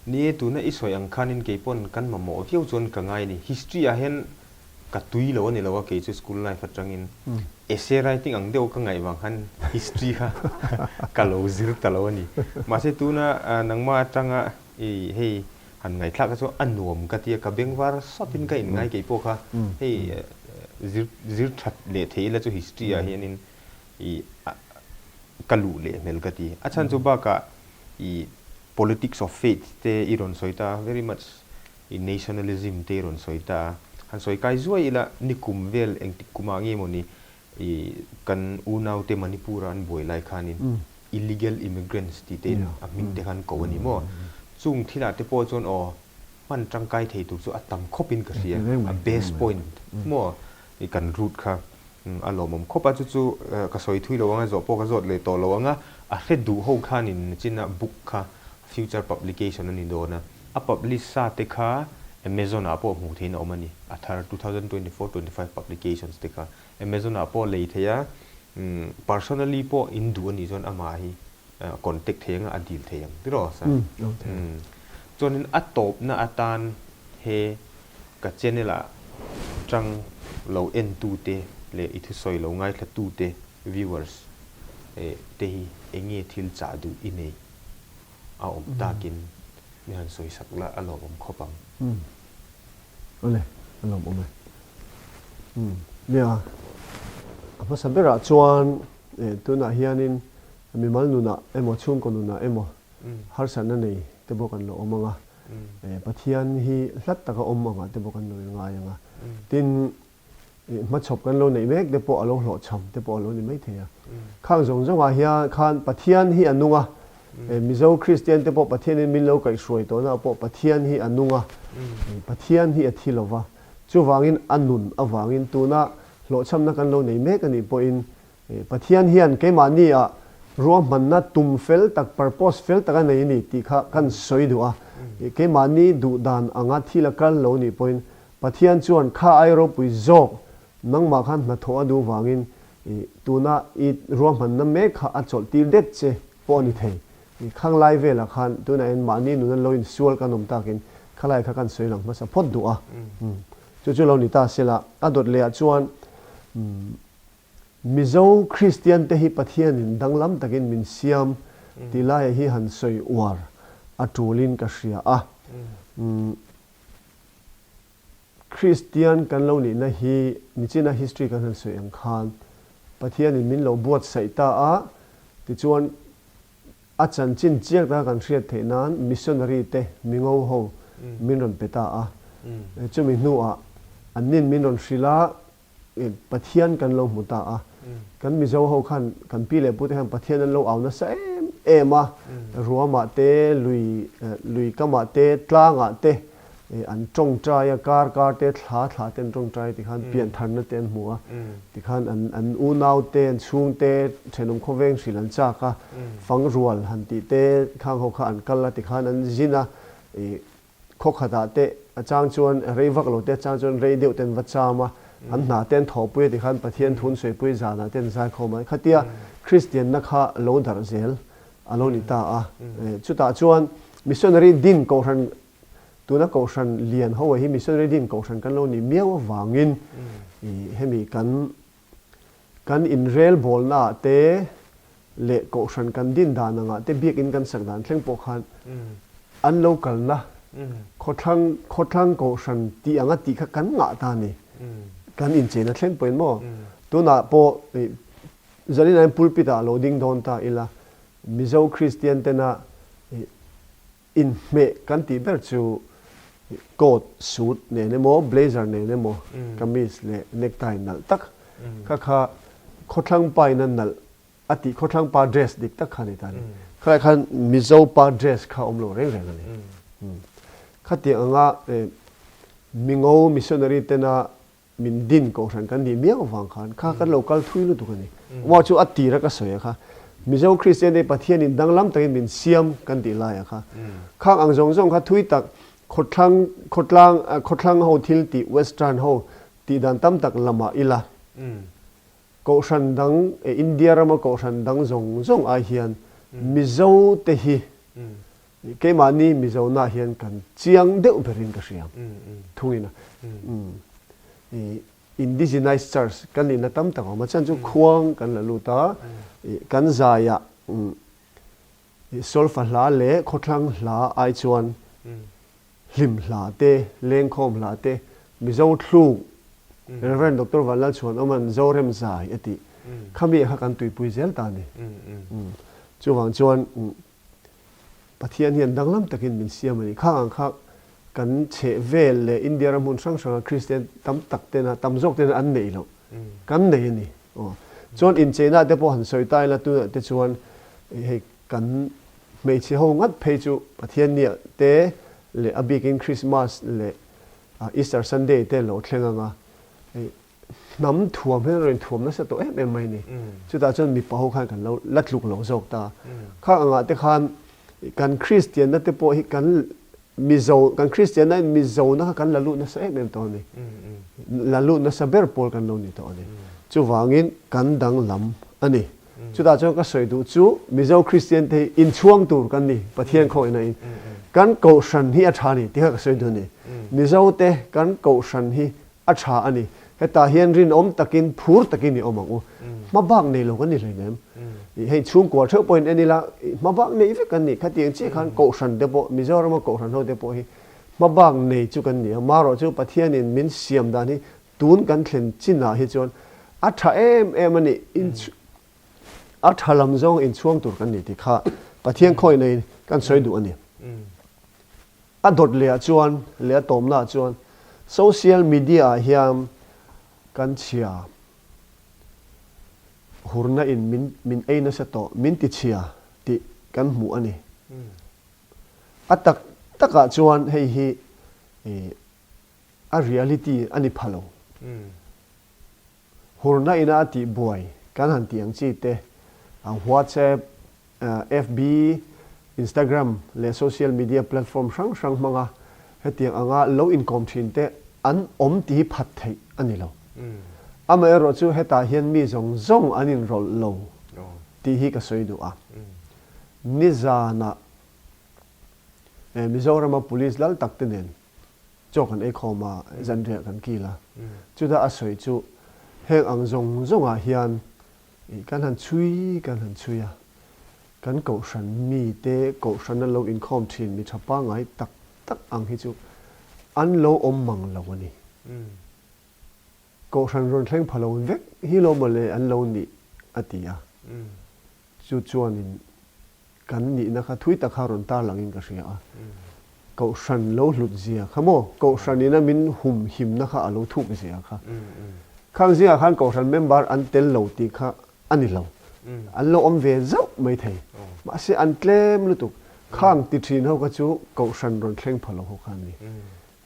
Ni e, tuna i sawi ang khanin kei pawn kan mamawh viau chuan ka ngai ni. History-ah hian ka tui lo a ni lo a, kei chu school life atangin essay writing ang deuh ka ngaih vang khan history kha ka lo zir ta lo a ni. Mahse tuna, a, nangma atanga i hei han ngaithlak a chu a nuam ka tia, ka bengvar sawtin ka inngai kei pawh kha. Hei, eh, zir, zir ṭhat leh thei ila chu history-ah hianin i, a, ka luh leh hmel ka ti. A chhan chu bakah i politics of faith te i rawn sawi ta, very much i nationalism te i rawn sawi ta. Han sawi kai zuai ila nikum vel engtik kumah nge maw ni, i kan unaute Manipur-a an buai lai khanin illegal immigrants tih te in a hming te khan ko a ni maw? Chung thilah te pawh chuan aw, hman ṭangkai thei tur chu a tam khawpin ka hria. A base point maw, i kan root kha, mm, a lawmawm khawp a. Chu chu, eh, ka sawi thui lo anga, zawh pawh ka zawt leh tawh lo anga, a hre duh ho khanin china book kha future publication a ni dawn a. A publish sa te kha Amazon-ah pawh hmuh theihin a awm a ni. A thar two thousand twenty-four twenty-five publications te kha Amazon-ah pawh lei thei a, mm, personally pawh in duh a nih chuan ama hi, eh, contact thei anga a dil thei ang tiraw sa. Mm, ok. Mm. Chuanin a tawpna atan he ka channel-ah ṭang lo entute leh i thusawi lo ngaithlatute, viewers, eh, te hi enge thil chah duh i nei a awm takin mi han sawisak la a lawmawm khawp ang. Mm. Awle, a lawmawm e. Mm. Nia, a hmasa berah chuan, eh, tunah hianin mimal nunah emaw, chhungkaw nunah emaw, harsatna nei te pawh kan lo awm ang a. Eh, Pathian hi hlat taka awm ang a te pawh kan lo ngai ang a. Tin, eh, hmachhawp kan lo nei mek te pawh a lo hlawhchham te pawh a lo ni mai thei a. Khang zawng zawnga hian khan Pathian hi a nung a. Eh, Mizo Kristian te pawh Pathianin min lo kaihruai tawhna pawh Pathian hi a nung a. Eh, Pathian hi a thi lo va. Chuvangin a nun avangin tuna hlawhchhamna kan lo nei mek a nih pawhin, eh, Pathian hian keimahni a ruahmanna tum fel tak, purpose fel tak a nei a ni tih kha kan sawi duh a. Eh, keimahni duh dan anga thil a kal lo nih pawhin Pathian chuan kha ai ropui zawk, nangmah khan hnathawh a duh vangin, eh, tuna i ruahmanna mek kha a chawlh tir det che pawh a ni thei. I khang lai vela khan tuna en mahni nun an lo insual kan awm takin khalai kha kan sawi lang hmasa phawt duh a. Chu chu lo ni ta sela, a dawt leh ah chuan, mm, Mizo Kristian te hi Pathianin danglam takin min siam ti lai hi han sawi uar a tulin ka hria a. Mm, Kristian kan lo nihna hi, nichina history kan han sawi ang khan, Pathianin min lo buatsaih ta a, tichuan a chanchin chiang taka kan hriat theih nan missionary te, mingo ho min rawn pe ta a. Eh, chumi hnuah an nin min rawn hrilh a, eh, Pathian kan lo hmu ta a. Kan Mizo ho khan, kan pi leh pu te khan Pathian an lo au nasa em em a. Ruamah te, lui, eh, lui kamah te, tlangah te, eh, an ṭawngṭai a, kar kar te, thla thla te an ṭawngṭai, tikhan piantharna te an hmu a. Tikhan an, an unau te, an chhung te, ṭhenawm khawveng hrilh an chak a. Fangrual han tih te, khang ho kha an kal a, tikhan an zin a. Eh, khaw khatah te, a chang chuan rei vak lo te, a chang chuan rei deuh te an va cham a, an hna te an thawpui a, tikhan Pathian thu an sawipui zanah te an zai khawm a. Khatia Kristianna kha lo darh zel a lo ni ta a. Eh, chutah chuan missionary din kohhran, tuna kohhran lian ho hi missionary din kohhran kan lo ni miau avangin, i, hemi kan kan inrel bawlnaah te leh kohhran kan din dan angah te biakin kan sak dan thleng pawh khan an lo kalna, khawthlang, khawthlang kohhran tih anga tih kha kan ngah ta ni. Kan incheina thleng pawhin maw? Tunah pawh, eh, zanin an pulpit-ah lo ding dawn ta ila, Mizo Kristian tena, eh, inhmeh kan tih ber chu coat suit nen emaw, blazer nen emaw, kamis leh necktie nalh tak. Kha kha khawthlang pain a nalh a tih, khawthlang pa dress dik tak kha ni ta ni. Khalai khan Mizo pa dress kha awm lo reng reng a ni. Khatiang anga, eh, mingo missionary tena min din kohhran kan nih miau vang khan kha kan lo kal thui lutuk a ni. Amaw chu a tira ka sawi a kha. Mizo Kristian te Pathianin danglam takin min siam kan tih lai a kha. Khang ang zawng zawng kha thui tak khawthlang, khawtlang, a, khawthlang ho thil tih, western ho tih dan tam tak lamah ila. Kohhran dang, e, India rama kohhran dang zawng zawng ai hian Mizo te hi keimahni Mizona hian kan chiang deuh berin ka hria. Thungin a. I indigenized church kan nihna tam tak a awm a, chhan chu khuang kan la lut a, i kan zaiah, i solfa hla leh khawthlang hla ai chuan hlim hla te, lengkhawm hla te, Mizo thluk, Reverend Doctor Vanlalchhuanawma'n Zorem zai a tih. Khami kha kan tuipui zel ta ni. Chuvang chuan, Pathian hian danglam takin min siam a ni. Khang ang kha kan chheh vel leh India ram hmun hrang hranga Kristian tam tak tena, tam zawk tena an nei lo. Kan nei a ni. Aw. Chuan incheina te pawh han sawi ta ila, tunah te chuan hei kan hmeichhe ho ngat phei chu Pathian nia te leh a bikin Christmas leh, a, Easter Sunday te lo thleng anga. Hei, hnam thuam hian rawn thuam nasa tawh em em mai ni. Chutah chuan mipa ho khan kan lo la tluk lo zawk ta. Khang angah te khan kan Kristianna te pawh hi kan Mizo, kan Kristianna in Mizona kha kan la lut nasa em em tawh a ni. La lut nasa ber pawl kan lo ni tawh a ni. Chuvangin kan danglam a ni. Chutah chuan ka sawi duh chu Mizo Kristian te hi inchhuang tur kan ni, Pathian khawihna in. Kan kohhran hi a ṭha a ni, ti kha ka sawi duh a ni. Mizo te kan kohhran hi a ṭha a ni. Hetah hian rinawm takin, phur takin i awm ang u. Hmabak nei lo kan ni hleinem. I hei chhungkua theuh pawhin en ila, i hmabak nei vek kan ni. Khatiang chiah khan kohhran te pawh, Mizorama kohhran ho te pawh hi hmabak nei chu kan ni a. Marawh chu Pathianin min siam dan hi tun kan thlen chinah hi chuan a ṭha em em a ni. In chu-, a ṭha lam zawng inchhuang tur kan ni ti kha Pathian khawihna in Kan sawi duh a ni. A dawt leh chuan, leh a tawpna chuan social media-ah hian kan chhia hurna in min, min ei nasa tawh, min tichhia tih kan hmu a ni. A tak takah chuan hei hi, eh, a reality a ni pha lo. Hurna ina a tih buai kan han tih ang chi te, ang WhatsApp, eh, F B, Instagram leh social media platform hrang hrang hmanga hetiang anga lo inkawm ṭhin te an awm tih hi phat theih a ni lo. Amaherawhchu hetah hian mi zawng zawng an inrawlh lo tih hi ka sawi duh a. Nizanah, eh, Mizorama police lal tak te nen chaw kan ei khawm a, zanriah kan kil a. Chuta a sawi chu heng ang zawng zawngah hian, i, kan han chhui, kan han chhui a. Kan kohhran mi te, kohhran an lo inkhawm ṭhin mi ṭha pangngai tak tak ang hi chu an lo awm mang lo a ni. Kohhran rawn thleng pha lo vek hi lo mawle an lo nih a ti a. Chu chuanin kan nihna kha thui tak kha rawn tarlangin ka hria a. Kohhran lo hlut zia kha maw, kohhran ina min humhimna kha a lo thuk zia kha. Khang zia khan kohhran member an tel lo tih kha a ni lo. An lo awm ve zauh mai thei. Mahse an tlem lutuk. Khang ti ṭhin ho kha chu kohhran rawn thleng pha lo ho kha a ni.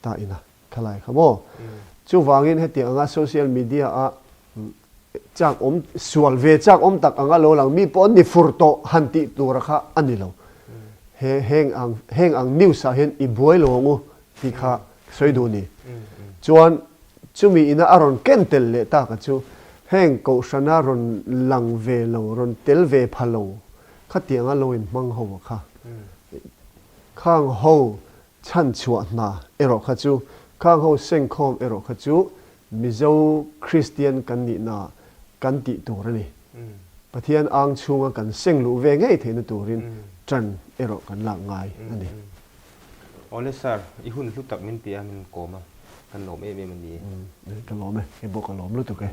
Ta ina. Khalai kha maw. Chuvangin hetianga social media-a, mm, chak awm, sual ve chak awm tak anga lo lang, mi pawh ni fur tawh han tih tura kha a ni lo. He, heng ang, heng ang news-ah hian i buai lo ang u tih kha sawi duh ni. Chuan chumi ina a rawn ken tel leh taka chu heng kohhrana rawn lang ve lo, rawn tel ve pha lo khatianga lo inhmang ho kha. Khang ho chhan chhuah hna erawh kha chu, khang ho seng khawm erawh kha chu, Mizo Kristian kan nihna kan tih tur a ni. Pathian ang chhunga kan seng luh ve ngei theihna turin ṭan erawh kan lak ngai a ni. Awle sir, i hun hlu tak min pe a, min kawm a, kan lawm em em a ni. Ka lawm e, kei pawh ka lawm lutuk e.